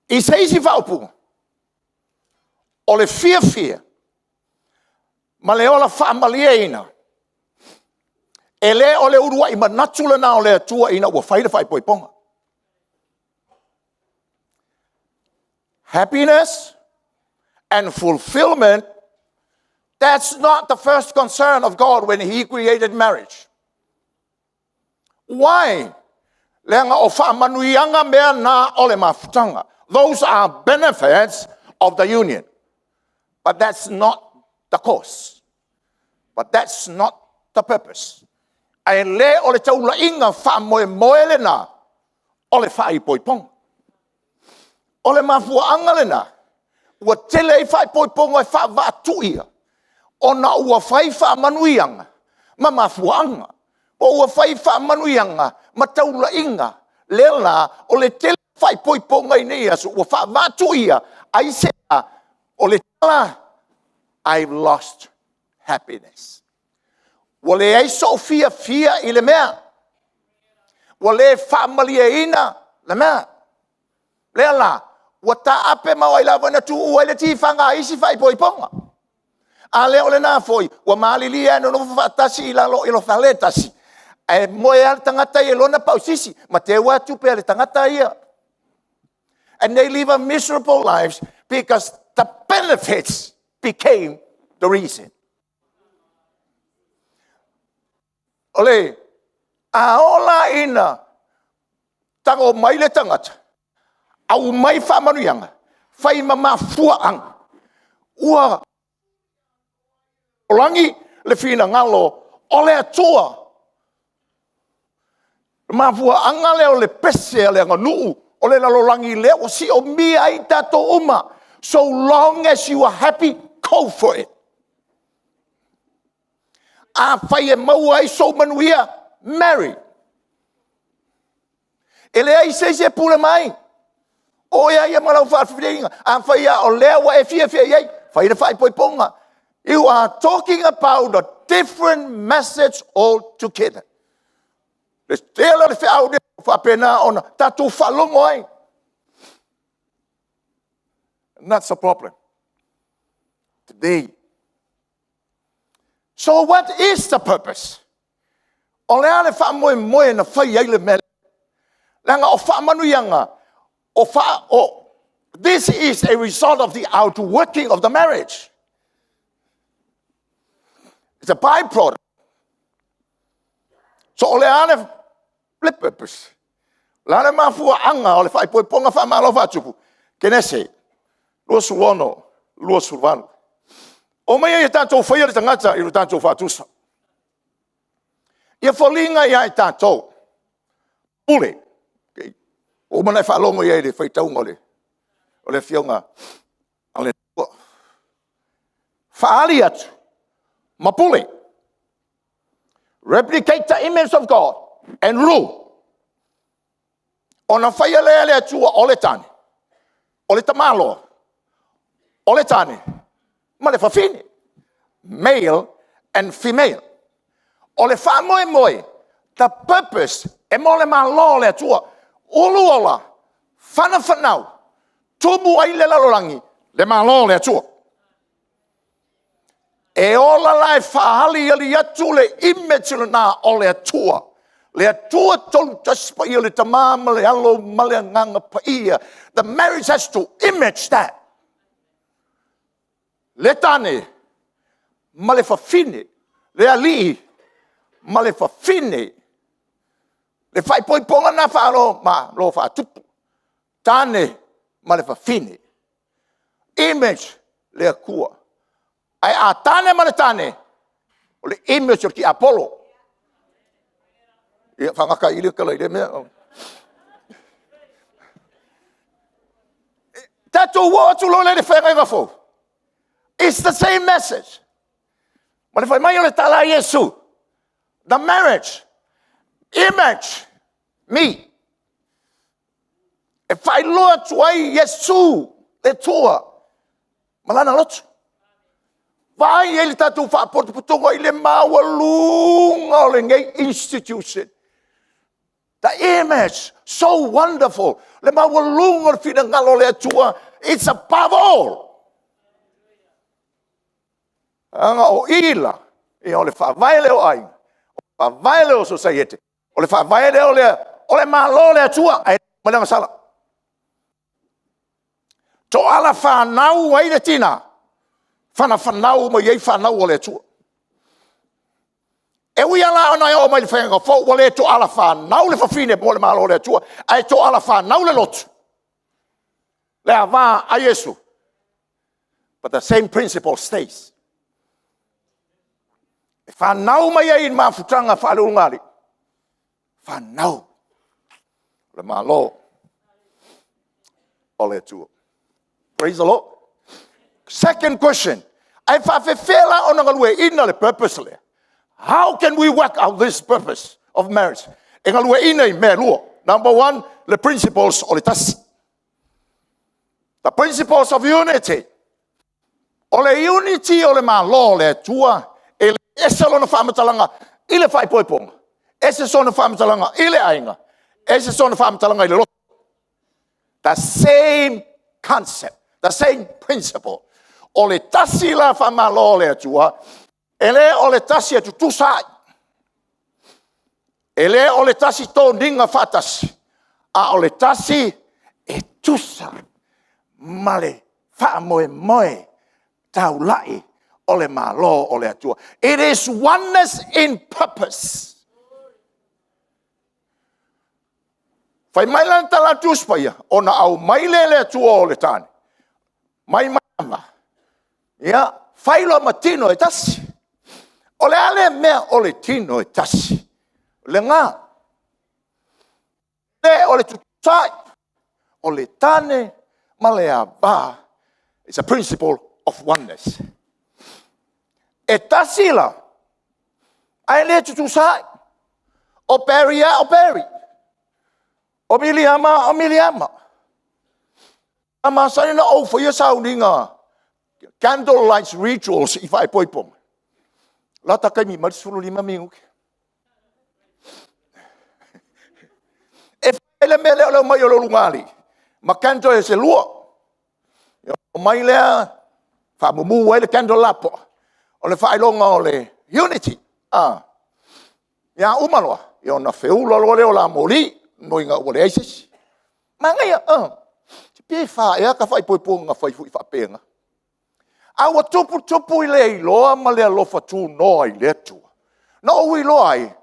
I se isi faaupuga, o le fiafia ma le ola faamalieina, e le o le uluai manatu lena o le Atua ina ua fai le faaipoipoga. Happiness and fulfillment, that's not the first concern of God when He created marriage. Why? Leaga o faamanuiaga mea na o le mafutaga. Those are benefits of the union. But that's not the cause. But that's not the purpose. Ae le o le taulaiga faamoemoe lena o le faaipoipoga. O le mafuaaga lena ua tele ai faaipoipoga e faavaatuia, ona ua fai faamanuiaga ma mafuaaga, po ua fai faamanuiaga ma taulaiga. Lea la o le tele o faaipoipoga i nei aso ua faavaatuia. Aisea? O le tala, I've lost happiness. Ua leai sou fiafia i le mea, ua le faamalieina le mea. Lea la, ua taape ma o ai lava na tuua ai le tifaga a isi faaipoipoga. A le o lena foi, ua malilie lava e nonofo faatasi i lalo o le fale e tasi, ae moe lava le tagata ia i lona pausisi ma teu lava tupe a le tagata ia. And they live a miserable lives because the benefits became the reason. O le a oo la ina tago mai le tagata, aumai faamanuiaga, fai ma mafuaaga ua lagi le finagalo o le Atua. O le mafuaaga lea o le pese a le aganuu o le lalolagi lea ua siomia ai tatou uma. So long as you are happy, go for it. Afai e maua ai sou manuia, marry. E leai se isi e pule mai. O oe lava ia ma lau faafiliga. Afai lava o lea ua e fiafia i ai, fai le faaipoipoga. You are talking about a different message altogether. Le tele o le feau lea ua faapena ona tatou faalogo ai. And that's the problem today. So what is the purpose? O le a le faamoemoe na fai ai le mea lea? Leaga o faamanuiaga, this is a result of the outworking of the marriage. It's a byproduct. So o le a le purpose? O le a le mafuaaga o le faaipoipoga faamalo faatupu? Kenese 26, 28. Omaia ia tatou faia le tagata i lo tatou faatusa. Ia foliga ia i tatou, pule. Ua uma ona e faalogo i ai i le faitauga o le Afioga a le Atua. Faaali atu ma pule. Replicate the image of God and rule. Ona faia lea e le Atua o le tane, o le tamaloa, o le tane ma le fafine. Male and female. O le faamoemoe, the purpose, e mo le Malo o le Atua. Ulu ola, fanafanau, tumu ai le lalolagi, le Malo o le Atua. E ola la e faaaliali atu le image lena o le Atua. Le Atua Tolu Tasi Paia, le Tama ma le Alo ma le Agaga Paia. The marriage has to image that. Le tane ma le fafine, le alii ma le fafine. Le faaipoipoga lena faalo faatupu. Tane ma le fafine. Image le Atua. Ae a tane ma le tane, o le image o le tiapolo. Ia faagata ai i le tala i lea mea. Tatou oo atu loa lea i le feagaiga fou, it's the same message. Ma le fai mai o le tala a Iesu, the marriage, image me. E faailoa atu ai Iesu le Atua ma lana lotu. Vaai i ai le tatou faapotopotoga i le maualuga o lenei institution. The image, so wonderful, le maualuga o le finagalo o le Atua, it's above all. Leaga o i la, ia o le faavae lea o aiga, o le faavae lea o sosiaete, o le faavae lea o le Malo o le Atua, ae le ma le agasala. Toala fanau ai le tina, fanafanau mai ai fanau a le Atua. E ui lava la ona e oo mai i le faiga fou ua le toala fanau le fafine mo le Malo o le Atua, ae toala fanau le lotu, le ava a Iesu. But the same principle stays. E fanau mai ai i le mafutaga faale-ulugalii, fanau le Malo o le Atua. Praise the Lord. Second question, ae faapefea la ona galueaiina le purpose lea? How can we work out this purpose of marriage? E galueaiina i mea e lua. Number one, the principles o le tasi. The principles of unity. O le unity o le Malo o le Atua, e le ese lona faamatalaga i le faaipoipoga, ese sona faamatalaga i le aiga, ese sona faamatalaga i le lotu. The same concept, the same principle. O le tasi la faamalo o le Atua, e le o le tasi e tutusa ai, e le o le tasi toniga faatasi, a o le tasi e tusa ma le faamoemoe taulai o le Malo o le Atua. It is oneness in purpose. Fai mai la le tala a le Tusi Paia, ona aumai lea e le Atua o le tane, mai maiava, ia, fai loa ma tino e tasi. O le a lea mea o le tino e tasi? Lena. Le o le tutusaai, o le tane ma le ava. It's a principle of oneness. E tasi la, ae le tutusa ai. O Barry lava o Barry, o Miliama o Miliama. Sa masani ona ou faia sauniga candle lights rituals i faaipoipoga. Lata taimi mai le 15 minute. E fai le mea lea o le omai o le ulugalii ma candle e se 2. Ia omai lea faamumu ai le candle lapoa, o le faailoga o le unity. Ia uma loa, ia ona feula loa lea o la moli, moiga ua leai se isi. Manaia, pe fa ea ta faaipoipoga na fai foi faapena. A ua tupu tupu i le iloa ma le alofa tunoa i le Atua, na ou iloa ai,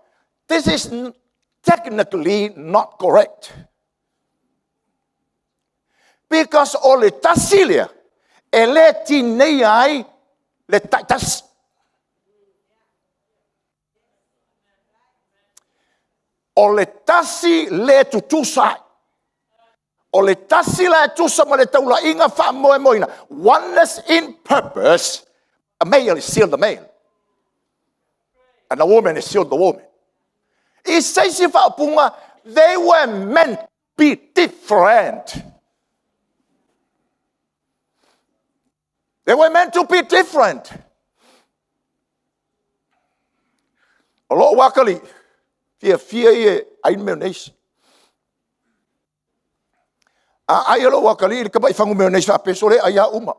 this is technically not correct. Because o le tasi lea, e le tineia ai le taitasi. O le tasi le tutusa ai. O le tasi la e tusa ma le taulaiga faamoemoeina, oneness in purpose, a male is still the male, and a woman is still the woman. I se isi faaupuga, they were meant to be different. They were meant to be different. O lou atalii, fiafia ia e ai le mayonnaise. A ai e lou atalii le tamai fagu mayonnaise faapea, sole ai lava uma.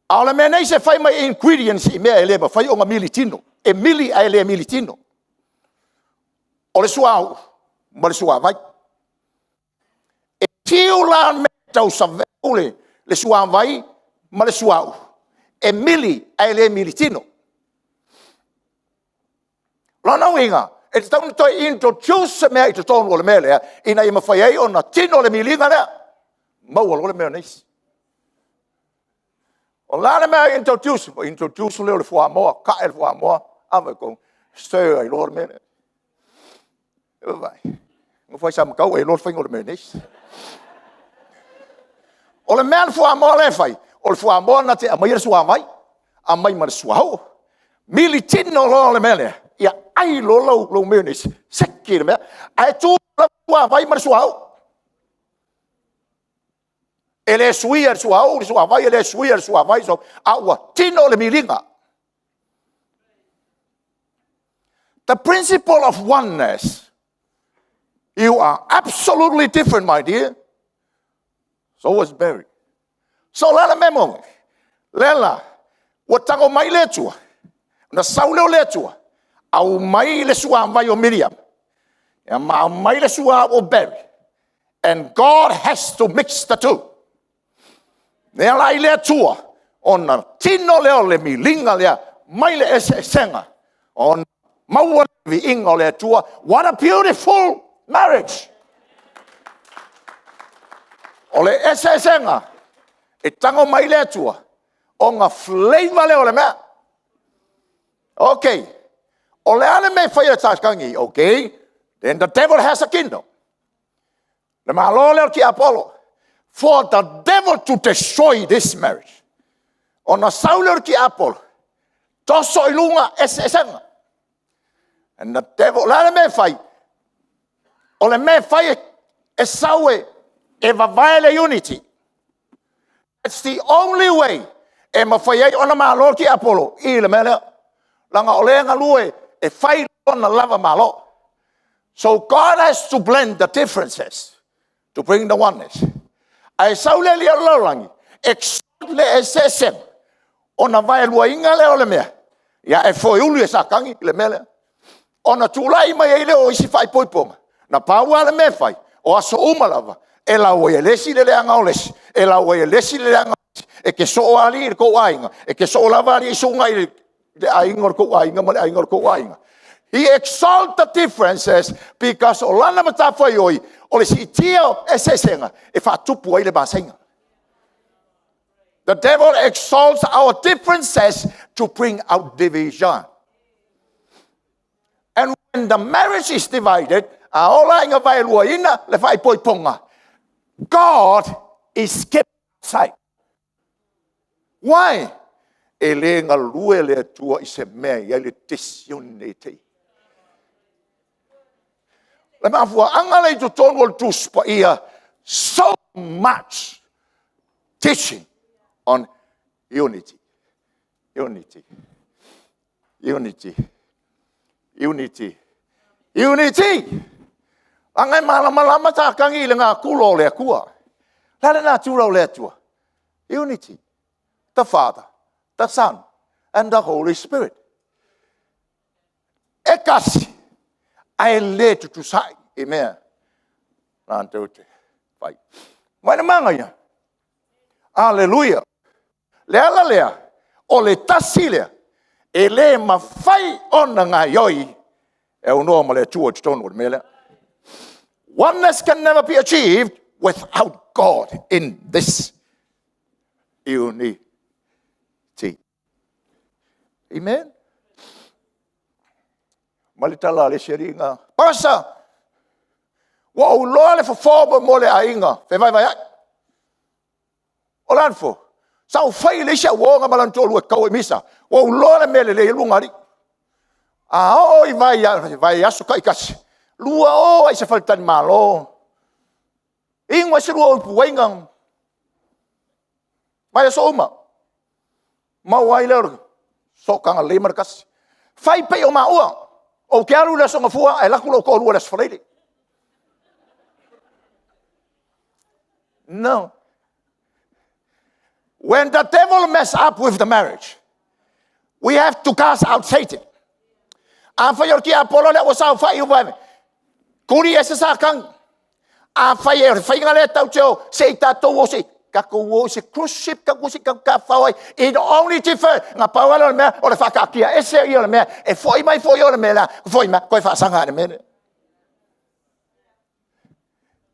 A o le mayonnaise e fai mai ingredients i mea e le mafai ona militino. E mili ae le militino. O le suauu ma le suavai. E fiu la le mea e tausaveu le suavai ma le suauu, e mili ae le militino. O lona uiga, e tatau ona toe introduce se mea i totonu o le mea lea, ina ia mafai ai ona tino le miliga lea, maua loa le mayonnaise. O le a le mea e introduce? Ona introduce lea o le fuamoa, tae le fuamoa, ave i totonu, stir ai loa le mea lea. Vaai, nofo ai Samatau ua e iloa le faiga o le mayonnaise. O le mea a le fuamoa lea e fai, o le fuamoa na te aumaia le suavai, aumai ma le suauu, militino loa le mea lea, ia ai loa lau mayonnaise, seki le mea, ae tu lava le suavai ma le suauu. E le suia e le suauu le suavai, e le suia e le suavai, a ua tino le miliga. The principle of oneness. You are absolutely different, my dear. So was Mary. So la le mea moni, lea la, ua tago mai le Atua, na sau lea o le Atua, aumai le suavai o Miriama, ia ma aumai le suauu o Mary. And God has to mix the two. Lea la i le Atua, ona tino lea o le miliga lea, mai le eseesega, ona maua le viiga o le Atua. What a beautiful marriage! O le eseesega, e tago mai le Atua, ona flavor lea o le mea. Ok, o le a le mea e fai e Satani? Ok, then the devil has a kingdom. Le Malo lea o le tiapolo. For the devil to destroy this marriage. Ona sau lea o le tiapolo, toso i luga eseesega. And the devil, o le a le mea e fai? O le mea e fai e sau e vavae le unity. It's the only way e mafai ai ona malo le tiapolo i le mea lea. Leaga o lea e galue e fai lona lava malo. So God has to blend the differences to bring the oneness. Ae sau le alii o le lalolagi, exalt le eseesega, ona vaeluaina lea o le mea, ia e foeuli e Satani le mea lea. Ona tulai mai ai lea o isi faaipoipoga, na pau lava le mea e fai, o aso uma lava, e lau ai e le isi le leaga o le isi, e lau ai e le isi le leaga o le isi. E te soo lava alii i le tou aiga, e te soo lava alii susuga i le aiga o le tou aiga ma le aiga o le tou aiga. He exalt the differences because o lana matafaioi o le siitia o eseesega e faatupu ai le masaiga. The devil exalts our differences to bring out division. And when the marriage is divided, a ola ina vaeluaina le faaipoipoga, God is kept outside. Why? E le galue le Atua i se mea e i ai le disunity. Le mafuaaga lea i totonu o le Tusi Paia, So much teaching on unity. Unity. Unity. Unity. Unity! Aga e malamalama tākangi i le ngā kula o le akua. La le natura o le atua. Unity. The Father, the Son, and the Holy Spirit. E kasi, ae le tutusai i mea latou te fai. Mai le manaia. Aleluia. Le ala lea, o le tasi lea, e le mafai ona gaioi e aunoa ma le Atua i totonu o le mea lea. Oneness can never be achieved without God in this unity. Amen. Ma le tala a le isi alii na, Pastor, ua ou iloa le fofo mo le aiga fevaevaeai. O le a le fofo? Sa ou fai i le isi au uo ma lona toalua e tau ai misa, ua ou iloa le mea e lelei ai ulugalii. A oo i vaiaso taitasi, 20 lava i se faletalimalo, inu ai se 2 o i puaiga, vaiaso uma, maua ai lea o le sootaga lelei ma le tasi. Fai pei o maua, ou te alu i le Aso Gafua ae alu atu lou toalua i le Aso Faraile. No. When the devil mess up with the marriage, we have to cast out Satan. Afai o le tiapolo lea ua saofai uma, tuli ese Satani. Afai o le faiga lea tatou te o, se i tatou o se i tatou o i se cruise ship tatou o se i tafafao ai. It only differ, na pau lava lea o le mea o le faataatia ese ia o le mea e foi mai foi o le mea la, foi mai toe faasaga i le mea lea.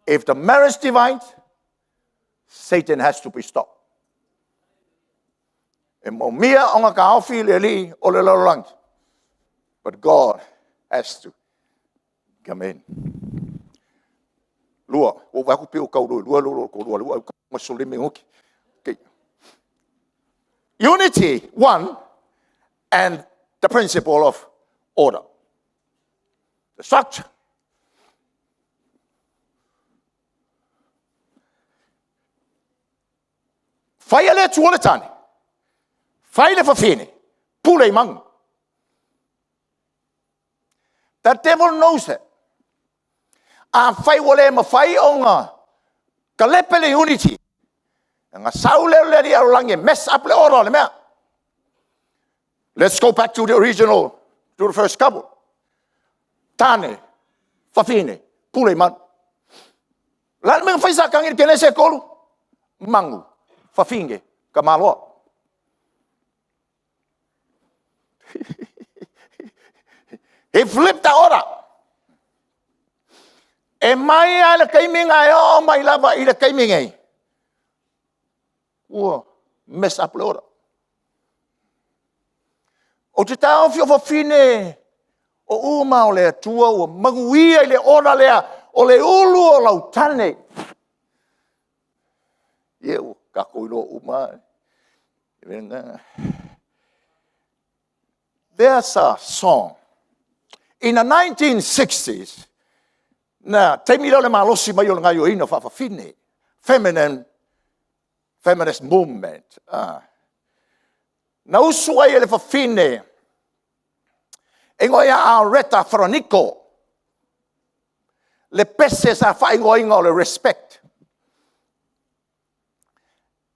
If the marriage divides, Satan has to be stopped. E manaomia ona taofi le alii o le lalolagi. But God has to come in. Lua, ua ou vaai atu pei ua tau lua lou toalua ae ua 15 minute. Okay. Unity, one, and the principle of order. The structure. Fai e le Atua le tane, fai le fafine, pule i manu. The devil knows that. Afai ua le mafai ona talepe le unity, ona sau lea o le alii lalolagi e mess up le order o le mea. Let's go back to the original, to the first couple. Tane, fafine, pule i manu. O le a le mea na fai Satani i le Kenese e 3? Manu, fafine, tamaloa. He flipped the order. E mai lava le taimi na e oo mai lava i le taimi nei, ua mess up le order. Ou te taofi o fafine o uma o le Atua ua manuia i le order lea, o le ulu o lau tane. Ia ua tatou iloa uma lava. There's a song. In the 1960s, na taimi lea o le malosi mai o le gaioiga faafafine, feminine, feminist movement. Na usu ai e le fafine, e igoa ia Aretha Franiko, le pese sa faaigoaina o le Respect.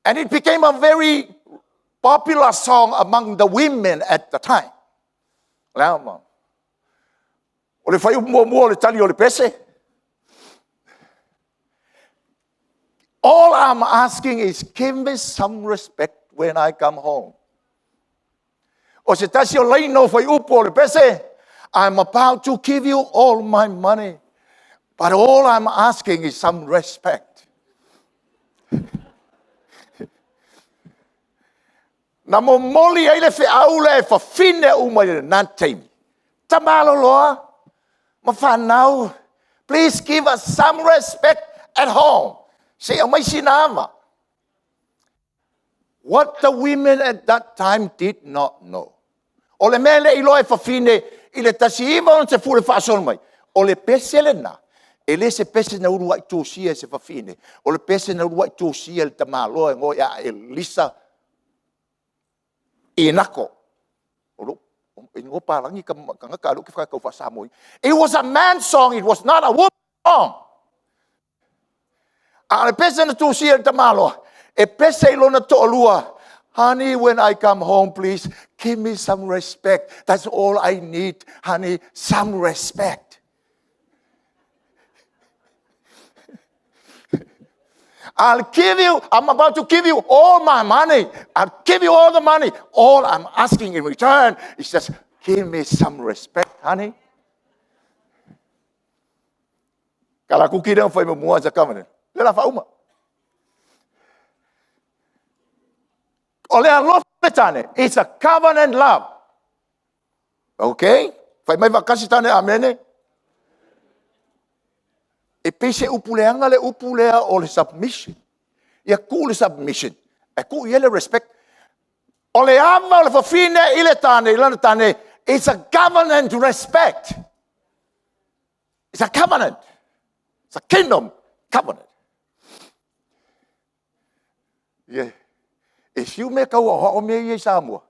And it became a very popular song among the women at the time. Le a ma? O le fuaiupu muamua o le tali o le pese. All I'm asking is give me some respect when I come home. O se tasi o laina o fuaiupu o le pese, I'm about to give you all my money, but all I'm asking is some respect. Na momoli ai le feau lea e fafine uma i lena taimi. Tamaloloa ma fanau, please give us some respect at home. Se i aumai sina ava. What the women at that time did not know. O le mea e le i iloa e fafine i le 1960 faasolo mai, o le pese lena E le se pese na uluai tusia e se fafine, o le pese na uluai tusia e le tamaloa e igoa ia Elisa Inako. O lou igoa palagi tagata a o lea ou te tau faa-Samoa ina. It was a man song, it was not a woman song. A o le pese na tusia e le tamaloa, e pese i lona toalua, honey when I come home please give me some respect. That's all I need, honey, some respect. I'll give you, I'm about to give you all my money. I'll give you all the money. All I'm asking in return is just give me some respect, honey. Kala kuki lea fai mua sa covenant. Le la whauma. O le alofa le tane, it's a covenant love. Okay? Fai mai vakasi tane, amene. E pei se upu leaga le upu lea o le submission. Ia tuu le submission, ae tuu i ai le respect. O le ava o le fafine i le tane, i lana tane, it's a covenant respect. It's a covenant. It's a kingdom covenant. Yeah. E fiu mea tau aoao mea ia i Samoa.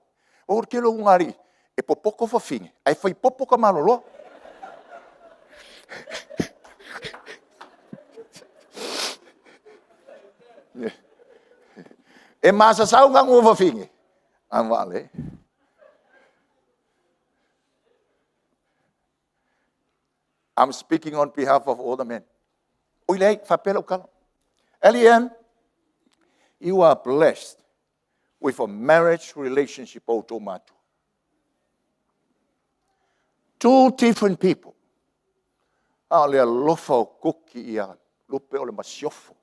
O le tele o ugaalii, e popoto fafine, ae fai popo tamaloloa. E masasau ganu o fafine, a vale. I'm speaking on behalf of all the men. Oi leai, faapea lau tala. LEM, you are blessed with a marriage relationship o outou matua. Two different people. A o le alofa o Kuki ia Lupe o le masiofo.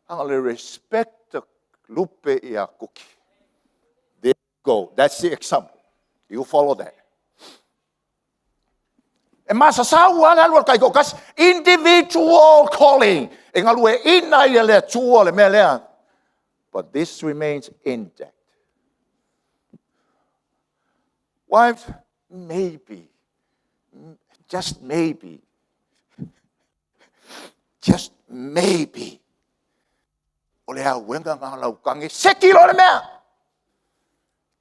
A o le respect o Lupe ia Kuki. There you go. That's the example. You follow that. E masasau lava le alu a le taitoatasi. Individual calling. E galueaiina ai e le Atua le mea lea. But this remains intact. Wives, maybe, just maybe, just maybe, o le auega na o lau tane, seki loa le mea.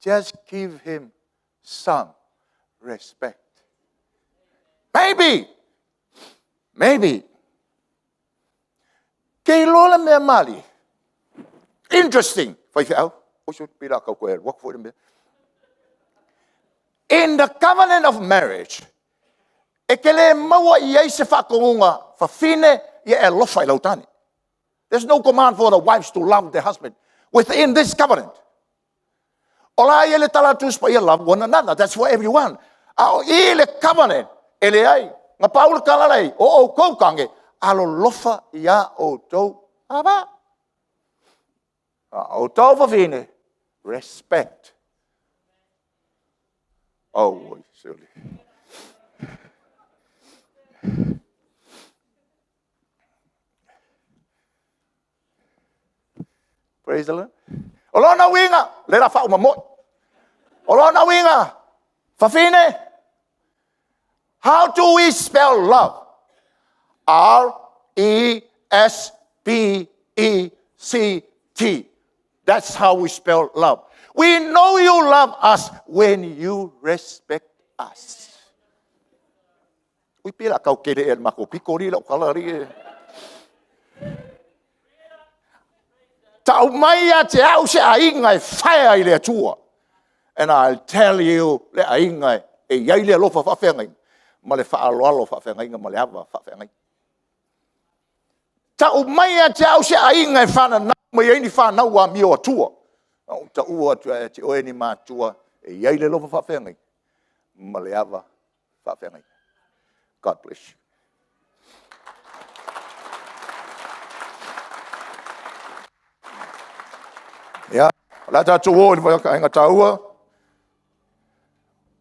Just give him some respect. Maybe, maybe. Ke iloa le mea malie. Interesting. Faifeau. O se pila kau koe alu atu foi le mea. In the covenant of marriage, e te le maua i ai se faatonuga fafine ia e alofa i lau tane. There's no command for the wives to love their husband within this covenant. O la ia le tala atu Tusi Paia, love one another. That's for everyone. A o i le covenant, e leai. Na pau le tala lei, o outou tane, alolofa ia outou ava. A outou fafine, respect. Oh, oi, surely. Praise the Lord. O lona uiga, le la faauma moi. O lona uiga, fafine, how do we spell love? R-E-S-P-E-C-T. That's how we spell love. We know you love us when you respect us. Ui pela kau kele e mako piko ri lau kala ri e. Tau mai ia te au se aiga e whaea i le Atua. And I'll tell you le aiga e iai le alofa faafeagaiga ma le faaaloalo faafeagaiga ma le ava faafeagaiga. Tau mai ia te au se aiga e fananau mai ai ni fanau amio atua. Na ou taua atu ia te oe ni matua e i ai le alofa faafeagaiga ma le ava faafeagaiga. God bless you. Ia, o le a tatou o i le vaega taua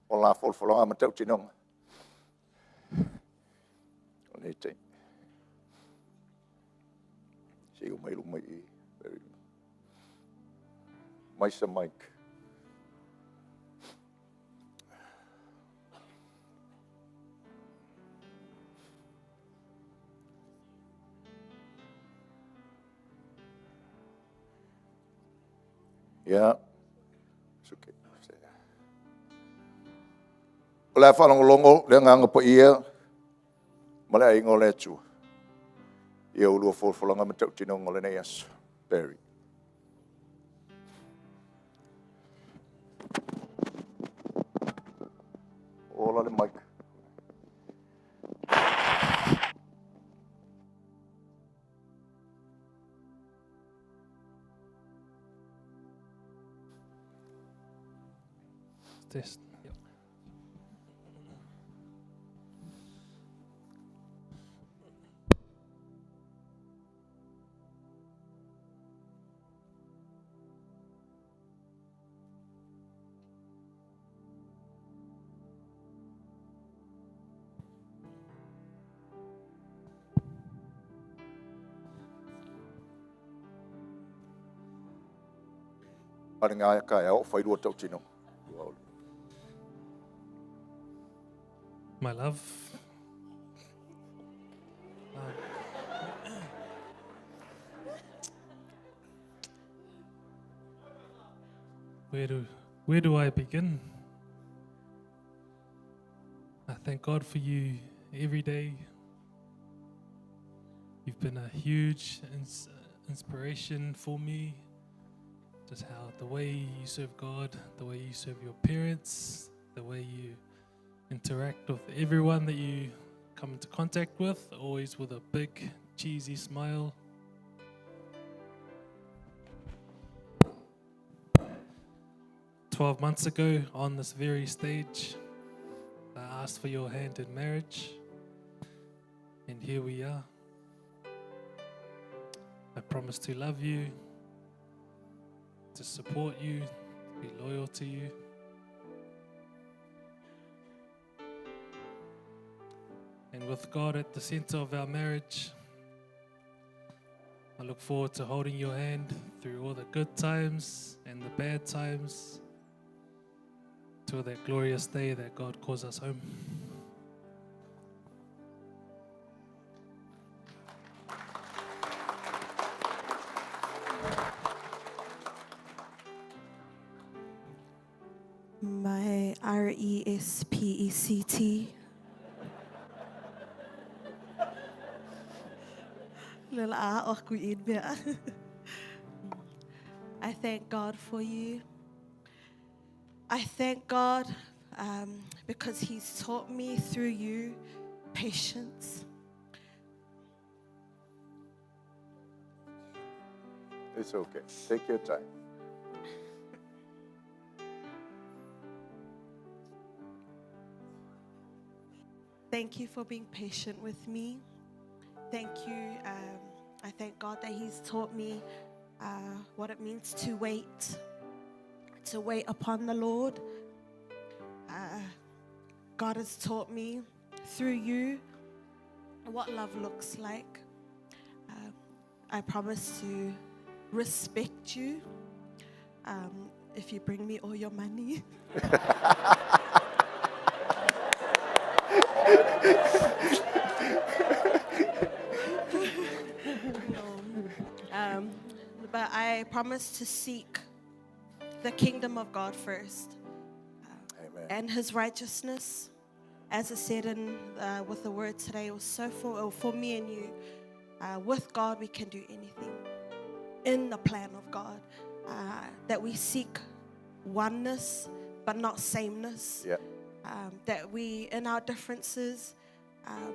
o la folafolaga ma tautinoga. O lenei taimi. Se i o mai luma i i. Mai sa mic. Ia. It's okay. O le a faalogologo le Agaga Paia ma le aiga o le Atua i a ulua folafolaga ma tautinoga o lenei aso. Barry. Ola le mic.
Test. Yep.
Pare ngā ka e o whairua tautino.
My love. Where do, where do I begin? I thank God for you every day. You've been a huge ins- inspiration for me. Just how the way you serve God, the way you serve your parents, the way you interact with everyone that you come into contact with, always with a big cheesy smile. 12 months ago, on this very stage, I asked for your hand in marriage, and here we are. I promise to love you, to support you, to be loyal to you. And with God at the center of our marriage, I look forward to holding your hand through all the good times and the bad times till that glorious day that God calls us home.
My R E S P E C T. I thank God for you. I thank God um, because He's taught me through you patience.
It's okay. Take your time.
Thank you for being patient with me. Thank you. Um, I thank God that He's taught me uh, what it means to wait, to wait upon the Lord. Uh, God has taught me through you what love looks like. Uh, I promise to respect you um, if you bring me all your money. Um, but I promise to seek the kingdom of God first
Amen.
and his righteousness. As I said in, uh, with the word today, it was so for, uh, for me and you. Uh, with God, we can do anything in the plan of God. Uh, that we seek oneness, but not sameness.
Yeah.
Um, that we, in our differences, um,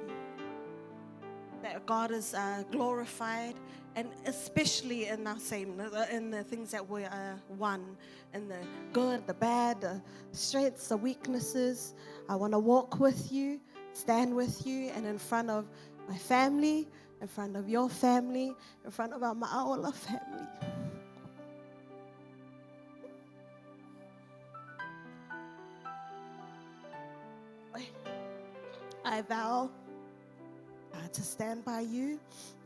that God is uh, glorified, and especially in our same, in the things that we are one, in the good, the bad, the strengths, the weaknesses. I want to walk with you, stand with you, and in front of my family, in front of your family, in front of our Ma'aola family. I vow uh, to stand by you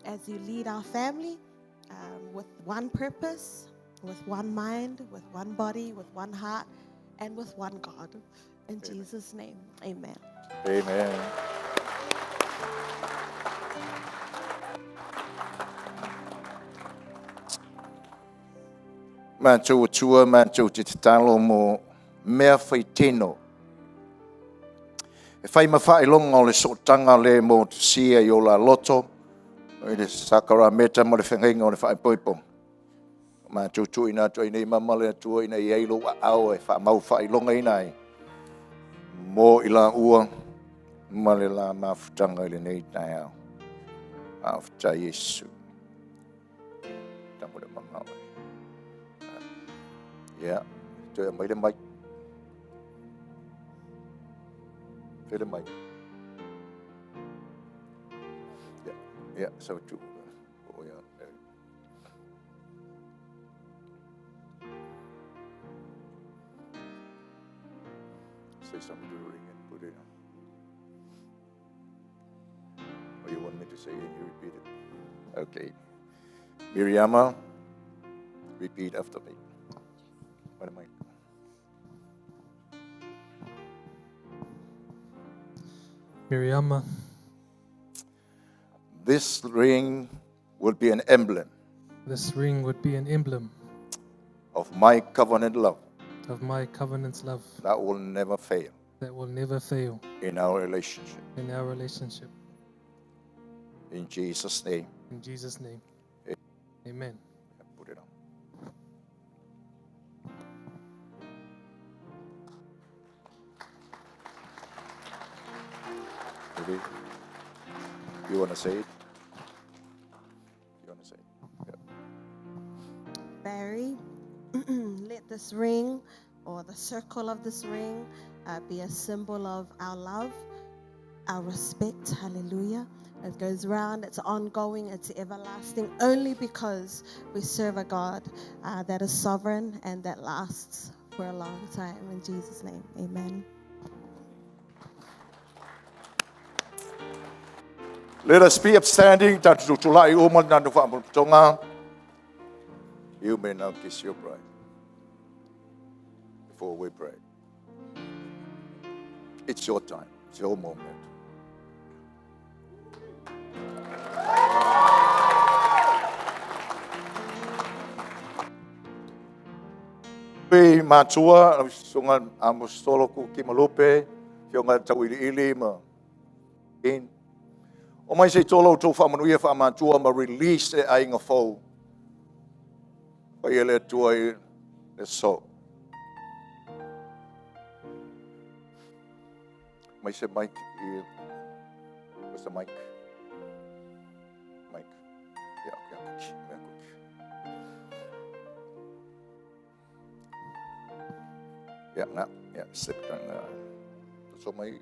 as you lead our family um, with one purpose, with one mind, with one body, with one heart, and with one God. In Jesus' name, amen.
Amen. Matou Atua, matou te tatalo mo mea faitino e fai ma faailoga o le sootaga le motusia i o la loto i le sakarameka ma le feagaiga o le faaipoipoga. Matou tuuina atu ai nei mama le Atua ina ia i ai lou aao e faamau faailogaina ai mo i laua ma le la mafutaga i lenei taeao. Faafetai Iesu. Tamo le mama oe. Ia, toe aumai le mic. Fai le mic. Ia, ia, sau tu. Oh, ia. Say something to the ring and put it on. Or you want me to say it and you repeat it? Okay. Miriama, repeat after me. What am I?
Miriama,
This ring will be an emblem
this ring would be an emblem
of my covenant love
of my covenant's love
that will never fail
that will never fail
in our relationship.
in our relationship.
In Jesus' name,
In Jesus' name. Amen.
put it on. Maybe you want to say it? You want to say it? Yeah.
Barry, let this ring or the circle of this ring be a symbol of our love, our respect. Hallelujah. It goes round, it's ongoing, it's everlasting, only because we serve a God that is sovereign and that lasts for a long time. In Jesus' name, amen.
Let us be upstanding. Tatu tulai uma nanu whaamulputonga. You may now kiss your bride before we pray. It's your time. It's your moment. Pe matua, sunga amostolo ku ki malupe, fionga tau ili ma in. O mai se tolo tō whaamanuia wha matua ma release e ainga fau. Whai ele atua i le so. Mai se mic i... What's the mic? Mic. Yeah, okay, okay. Okay. Yeah, na, yeah, slip down there. So mai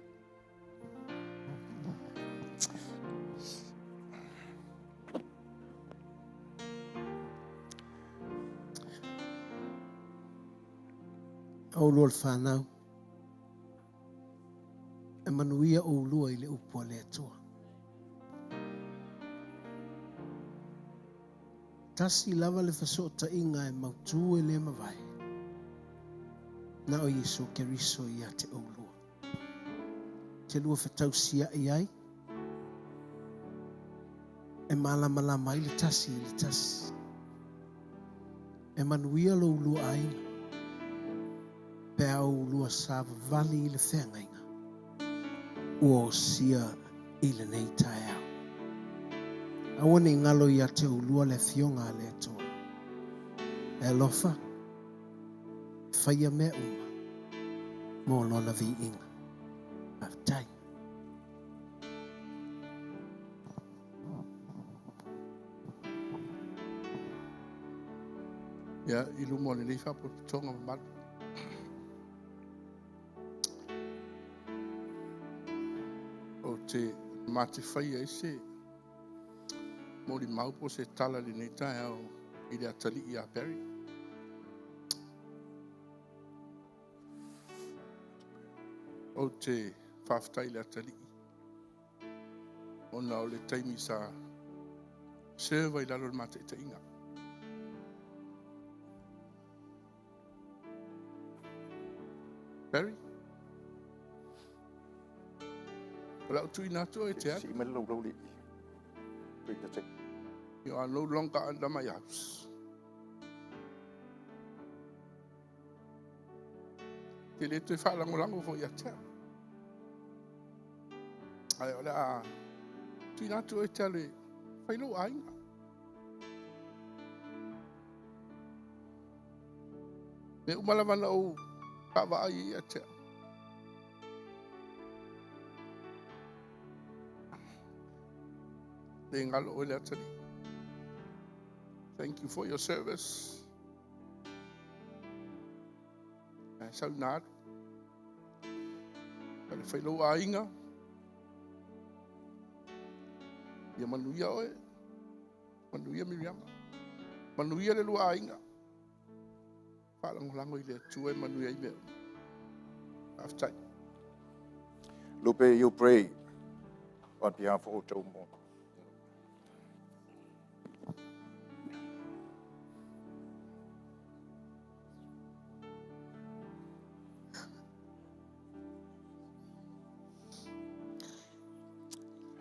O lua le whanau. E manuia o lua i le upu a le Atua. Tasi lava le fesootaiga e mautū e le mavae. Na o Iesu Keriso ia te oulua. Te lua fetausia'i ai. E malamalama ai le tasi i le tasi. E manuia lo ulua aiga. Pe a oulua savavali i le feagaiga. Ua osia i lenei taeao. Aua ne i galo ia te oulua le afioga a le Atua. E alofa, e faia mea uma mo lona viiga. Faafetai.
Ia, i luma o lenei faapotopotoga mamalu. Ou te mate faia ai se molimau po o se tala i lenei taeao i le atalii ia Barry. Ou te faafetai i le atalii ona o le taimi sa serve ai i lalo o le mataitaiga. Barry? O le a ou tuuina atu oe e te alu.
Sii mai le laulau li. Bring the tape.
You are no longer under my house. Te le toe faalagolago foi ia te au. Ae o le a tuuina atu oe e te alu e fai lou aiga. Mea uma lava na ou vaavaai ai ia te au. Le galo oe le atalii. Thank you for your service. Ae sau ina alu. Alu e fai lou aiga. Ia manuia oe. Manuia Miriama. Manuia le lua aiga. Faalagolago i le Atua e manuia ai mea uma. Faafetai.
Lupe, you pray on behalf of Otomo.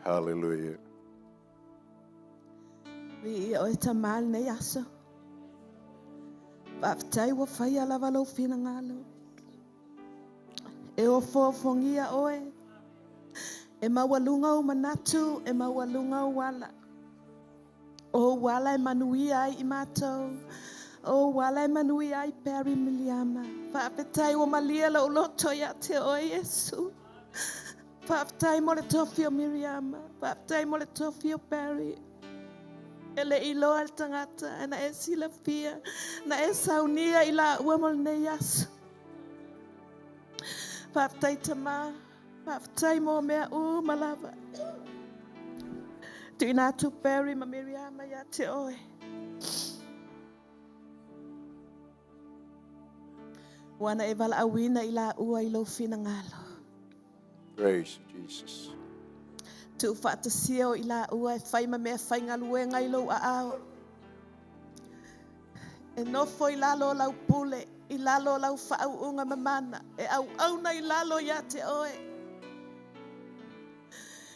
Hallelujah.
Viia oe Tamā i lenei aso. Faafetai ua faia lava lou finagalo. E ofoofogia oe. E maualuga ou manatu, e maualuga ou ala. O ou ala e manuia ai i matou. O ou ala e manuia ai Barry Miliama. Faafetai ua malie lou loto ia te oe Iesu. Faafetai mo le tofi o Miriama. Faafetai mo le tofi o Barry. E le i iloa le tagata, ae na e silafia, na e saunia i laua mo lenei aso. Faafetai Tamā, faafetai mo mea uma lava. Tuuina atu Barry ma Miriama ia te oe. Ua na e valaauina i laua i lou finagalo.
Praise Jesus.
Tuufaatasia o i laua e fai ma mea faigaluega i lou aao. E nofo i lalo o lau pule, i lalo o lau faauuga mamana, e auauna i lalo ia te oe.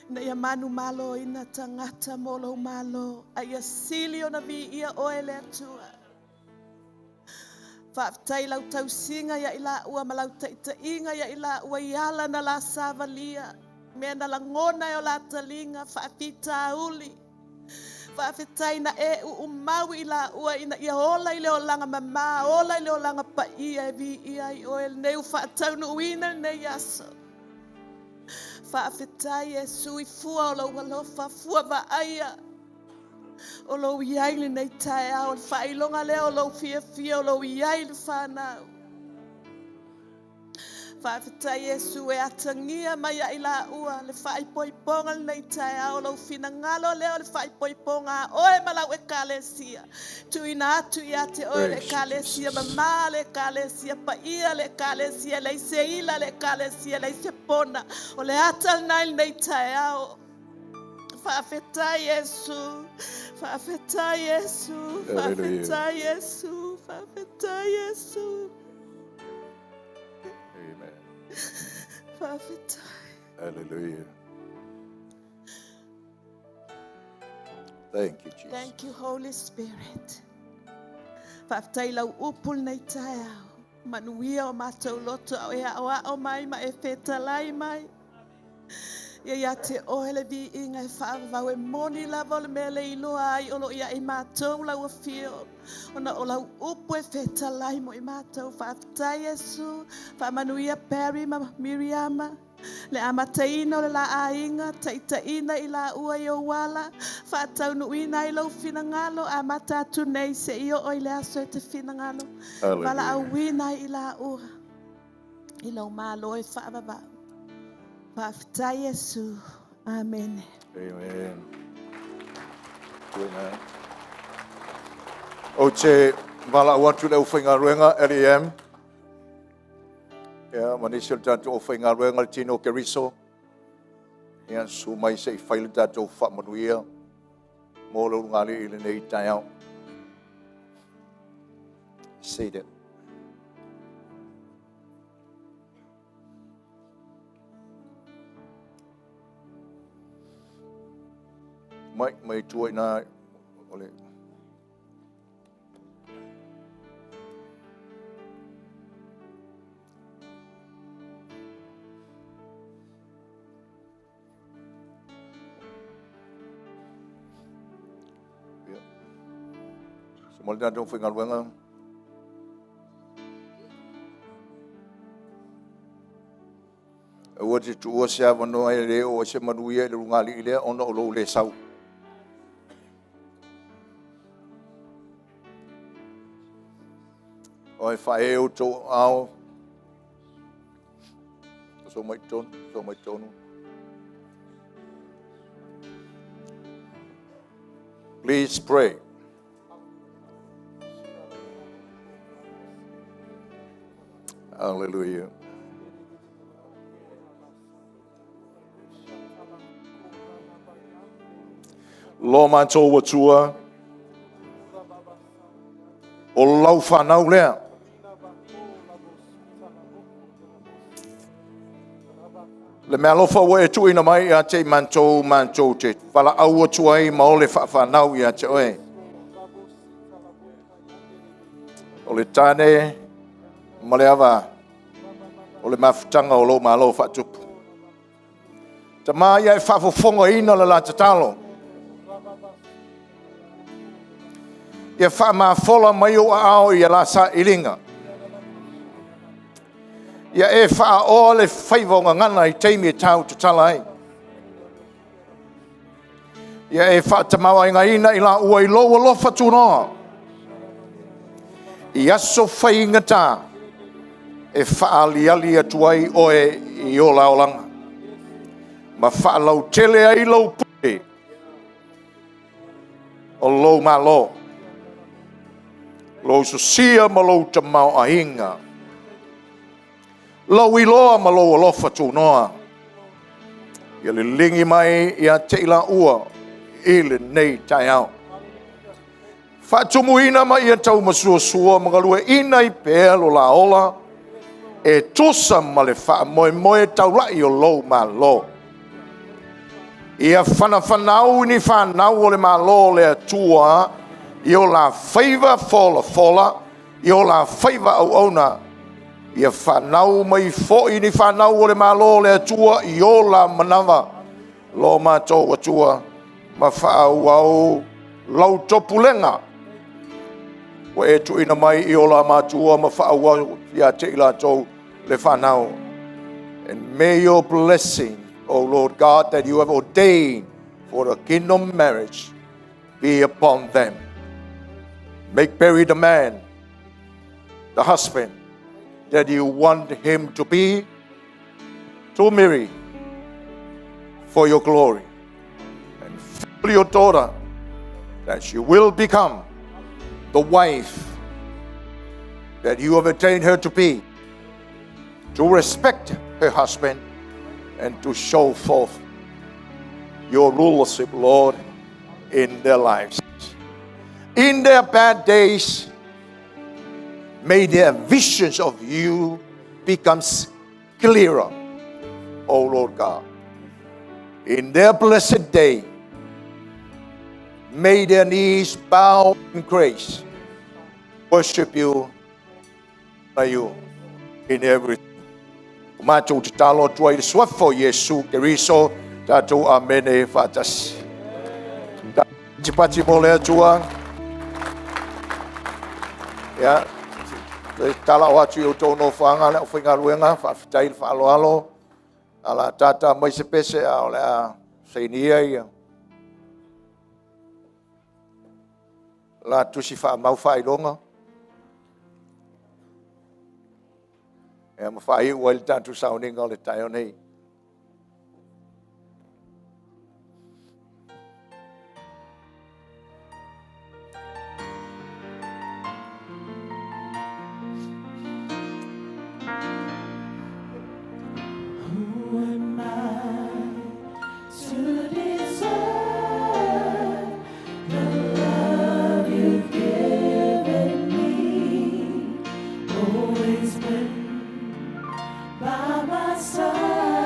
Ina ia manumaloina tagata mo lou Malo, a ia sili ona viia oe le Atua. Faafetai i lau tausiga ia i laua ma lau taitaiga ia i laua i ala na la savalia, mea na lagona e o la taliga, faafitauli. Faafetai na e uumau i laua ina ia ola i le olaga mama, ola i le olaga paia e viia ai oe lenei ua faataunuuina lenei aso. Faafetai Iesu i fua o lou alofa, fua vaaia o lou i ai i lenei taeao, o le faailoga lea o lou fiafia o lou i ai i le fanau. Faafetai Iesu e atagia mai ai laua le faaipoipoga lenei taeao, lou finagalo lea o le faaipoipoga a oe ma lau ekalesia. Tuuina atu ia te oe le ekalesia mama, le ekalesia paia, le ekalesia e leai se ila, le ekalesia e leai se pona. O le ata lena i lenei taeao. Faafetai Iesu, faafetai Iesu, faafetai Iesu, faafetai Iesu.
Amen.
Faafetai.
Hallelujah. Thank you, Jesus.
Thank you, Holy Spirit. Faafetai lau upu lenei taeao. Manuia o matou loto a o e aoao mai ma e fetalai mai. Ia ia te oe le viiga e faavavau e moni lava o le mea le iloa ai o lo o ia i matou lau afio. Ona o lau upu e fetalai mo i matou. Faafetai Iesu, faamanuia Barry ma Miriama. Le amataina o le la aiga, taitaiina i laua i ou ala, faataunuuina ai lou finagalo, amata atu nei seia oo i le aso e te finagalo. Valaauina ai i laua i lou malo e faavavau. Faafetai Iesu. Amene.
Amen. Amen. Ou te valaau atu i le aufaigaluega LEM, ia, ma nisi o le tatou aufaigaluega le Tino Keriso, ia, susu mai se i fai le tatou faamanuia mo le ulugalii i lenei taeao. Seated. Mai, mai tua ina o le Se mo le tatou faigaluega. Aua te tuua se avanoa e le oo ai se manuia i le ulugalii lea ona o lou le sau. Oe faaee outou aao. So mai tonu, so mai tonu. Please pray. Hallelujah. Lo matou Atua, o lau whanau lea. Le mea alofa ua e tuuina mai ia te i matou, matou te valaau atu ai ma o le faawhanau ia te oe. O le tane ma le ava o le mafutaga o lou malo faatupu. Tama ia e faafofogaina le la tatalo. Ia faamafola mai ou aao i la sailiga. Ia e faaoa le faiva o gagana i taimi e tau tatala ai. Ia e faatamauaigaina i la ua i lou alofa tunoa. I aso faigata e faaliali atu ai oe i o la olaga. Ma faalautele ai lou pule o lou malo. Lou sosia ma lou tamaoaiga. Lou iloa ma lou alofa tunoa. Ia liligi mai ia te i la ua i lenei taeao. Faatumuina ma ia taumasuasua ma galueaiina ai pea lo la ola e tusa ma le faamoemoe taulai o lou malo. Ia whanawhanau ni whanau o le malo le Atua i o la faiva folafola, i o la faiva auauna. Ia whanau mai foi ni whanau o le malo le Atua i o la manawa lo mātou Atua ma whaau au lau topulega. Ua e tuuina mai i o la mātua ma whaau au ia te i lātou le whanau. And may your blessing, O Lord God, that you have ordained for the kingdom marriage be upon them. Make Barry the man, the husband that you want him to be, to Mary, for your glory. And fill your daughter that she will become the wife that you have ordained her to be, to respect her husband and to show forth your rulership, Lord, in their lives. In their bad days, may their visions of you become clearer, O Lord God. In their blessed day, may their knees bow in grace, worship you, by you in everything. O mātou te talo atua i le suafa o Iesu Keriso, tātou amene whaatasi. Te pati mo le atua. Ia, te tala o atu i o tōno whaanga le o whaingaluenga, whaawhitai le whaaloalo, ala tata mai se pese a o le a seinia ia. La tusi wha mau whailonga. Ia ma whai ua i le tātou sauninga o le taeo nei.
Who am I to deserve the love you've given me? Always been by my side.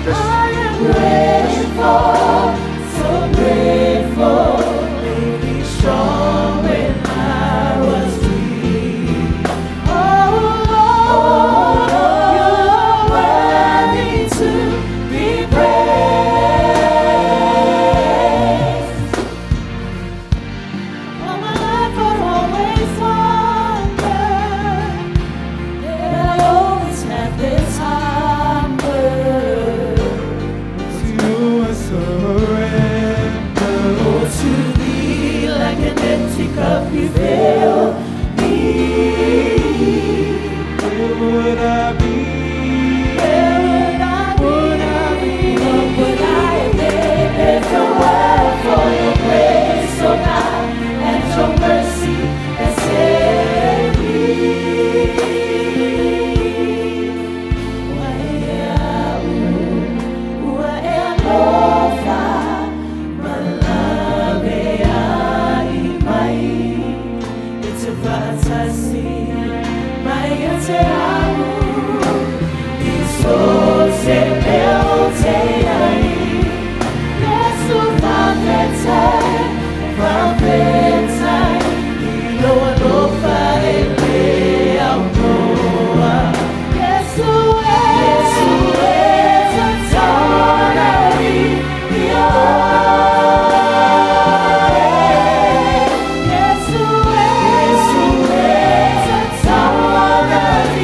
Just,
I am grateful, so grateful. Made me strong when I was weak. Oh Lord, you are worthy to be praised. All my life I've always wondered that I always have this hunger.
To you I surrender.
Oh, to thee, like an empty cup, you fill me.
Where would I be?
Where would I be? What would I have been if it weren't for your grace, oh God, and your mercy that saved me? Ua e alofa, ma lawe ai mai. E te whaatasi, mai a te au. I so te peo te ai. Yesu whawhetai, whawhetai. I lo alofa e le au noa. Yesu e, Yesu e, tatona i oe. Yesu e, Yesu e, tatona i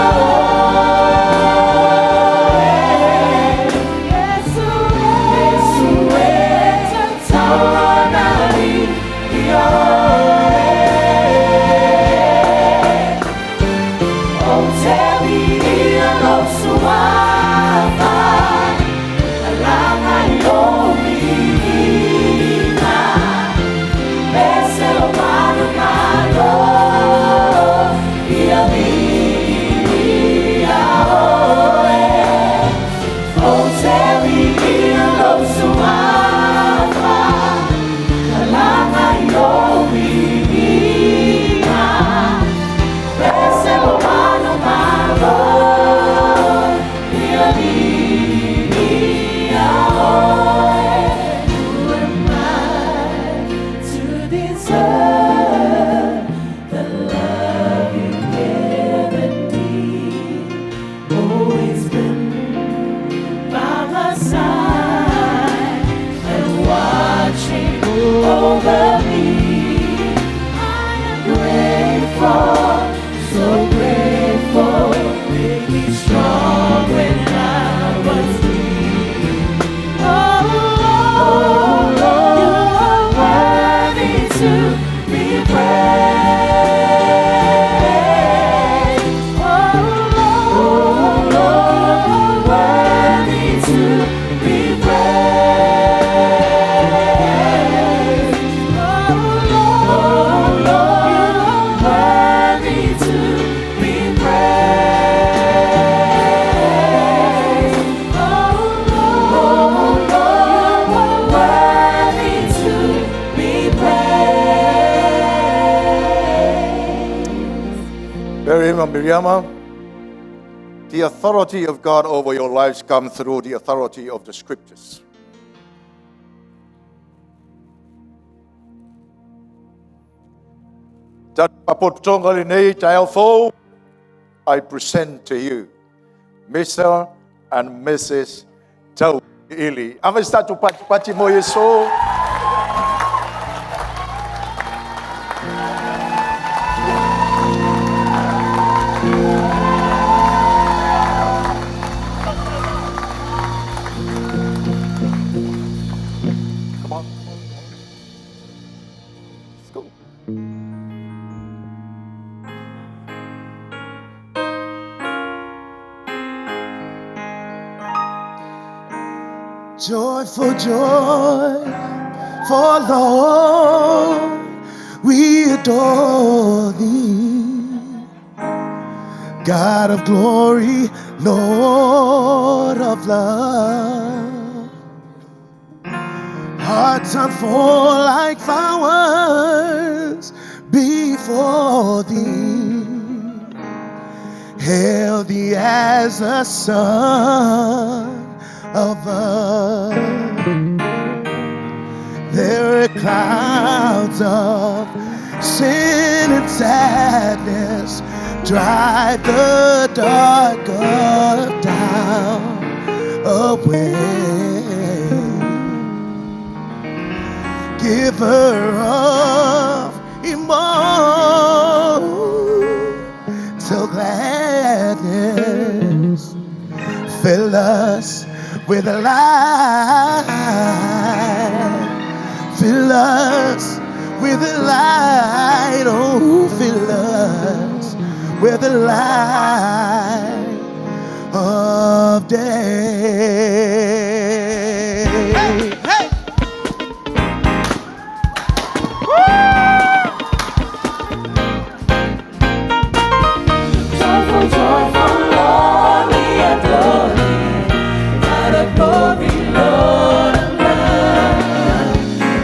oe. Yesu e, Yesu e, tatona i oe. Oh, tell me lo suafa, alanga yo mina, pese lo mano mano, ia mi oe. Oh, tell me lo suafa, alanga yo mina. Pese lo mano mano, ia mi oe. Who am I to deserve the love you've given me? Always been by my side and watching over me. I am grateful, so grateful. Made me strong when I was weak. Oh Lord, you are worthy to be praised. Oh Lord, you are worthy to be praised. Oh Lord, you are worthy to be praised. Oh Lord, you are worthy to be praised.
Miriam and Miriama, the authority of God over your lives comes through the authority of the scriptures. Tapotonga lenei taeao fou, I present to you Mr. and Mrs. Tauili. Ave statu pati pati mo Yesu. Come on. Let's go.
Joyful joy, for Lord, we adore thee. God of glory, Lord of love. Hearts unfold like flowers before thee. Hail thee as the sun
Clouds of sin and sadness drive the dark of doubt away. Giver of immortal gladness, fill us with a light. Fill us with the light. Oh, fill us with the light of day.
Hey!
Joyful, joyful, Lord, we adore thee. God of glory, Lord of love.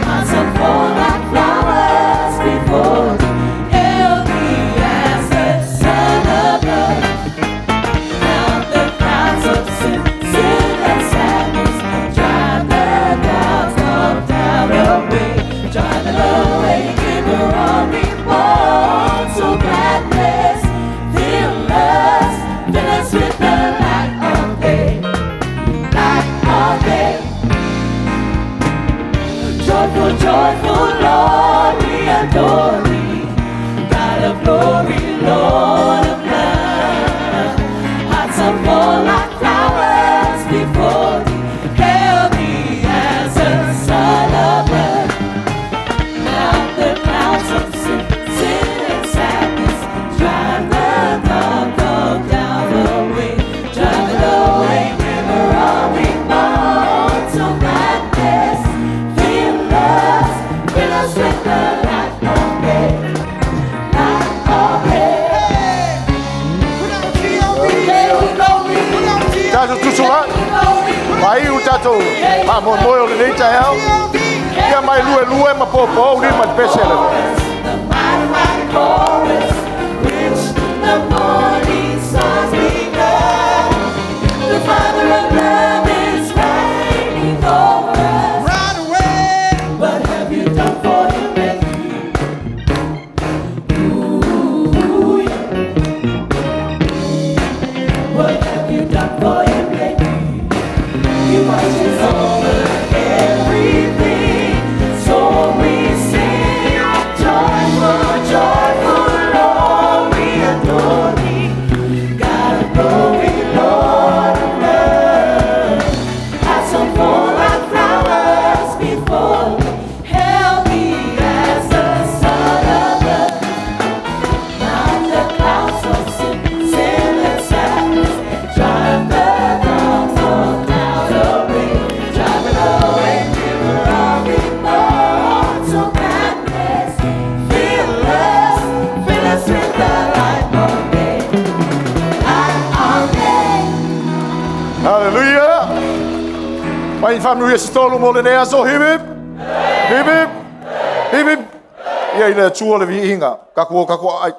Hearts unfold like flowers before thee. Hail thee as the Son above. Mount the clouds of sin, sin and sadness. Drive the clouds of doubt away. Drive them away, giver of immortal gladness. Fill us, fill us with the light of day, light of day. Joyful, joyful, Lord, we adore thee. God of glory, Lord of love. Hearts unfold like flowers before thee. Hail thee as a son above. Mount the clouds of sin, sin and sadness. Drive the dark of doubt away. Drive it away, river of immortal gladness. Fill us, fill us with the light of day, light of day.
Tatou tusula. Mai u tatou ma mo mo o lenei taeao. Ia mai lue lue ma pōpō uli ma te pese le.
The mighty, mighty chorus, which the morning stars begun. The Father of love is reigning over us.
Right away!
What have you done for him lately? Ooh, yeah. What have you done for him lately? He watches over everything. So we sing, joyful, joyful, Lord, we adore thee. God of glory, Lord of love. Hearts unfold like flowers before thee. Hail thee as the Son above. Mount the clouds of sin, sin and sadness. Drive the dogs of doubt away. Drive it away, river of immortal gladness. Fill us, fill us with the light of day. Light of day.
Hallelujah. Mai whanuia se tolu mo lenei aso, hip hip. Hip hip. Hip hip. Ia i le Atua le viiga. Kaku o kaku ai.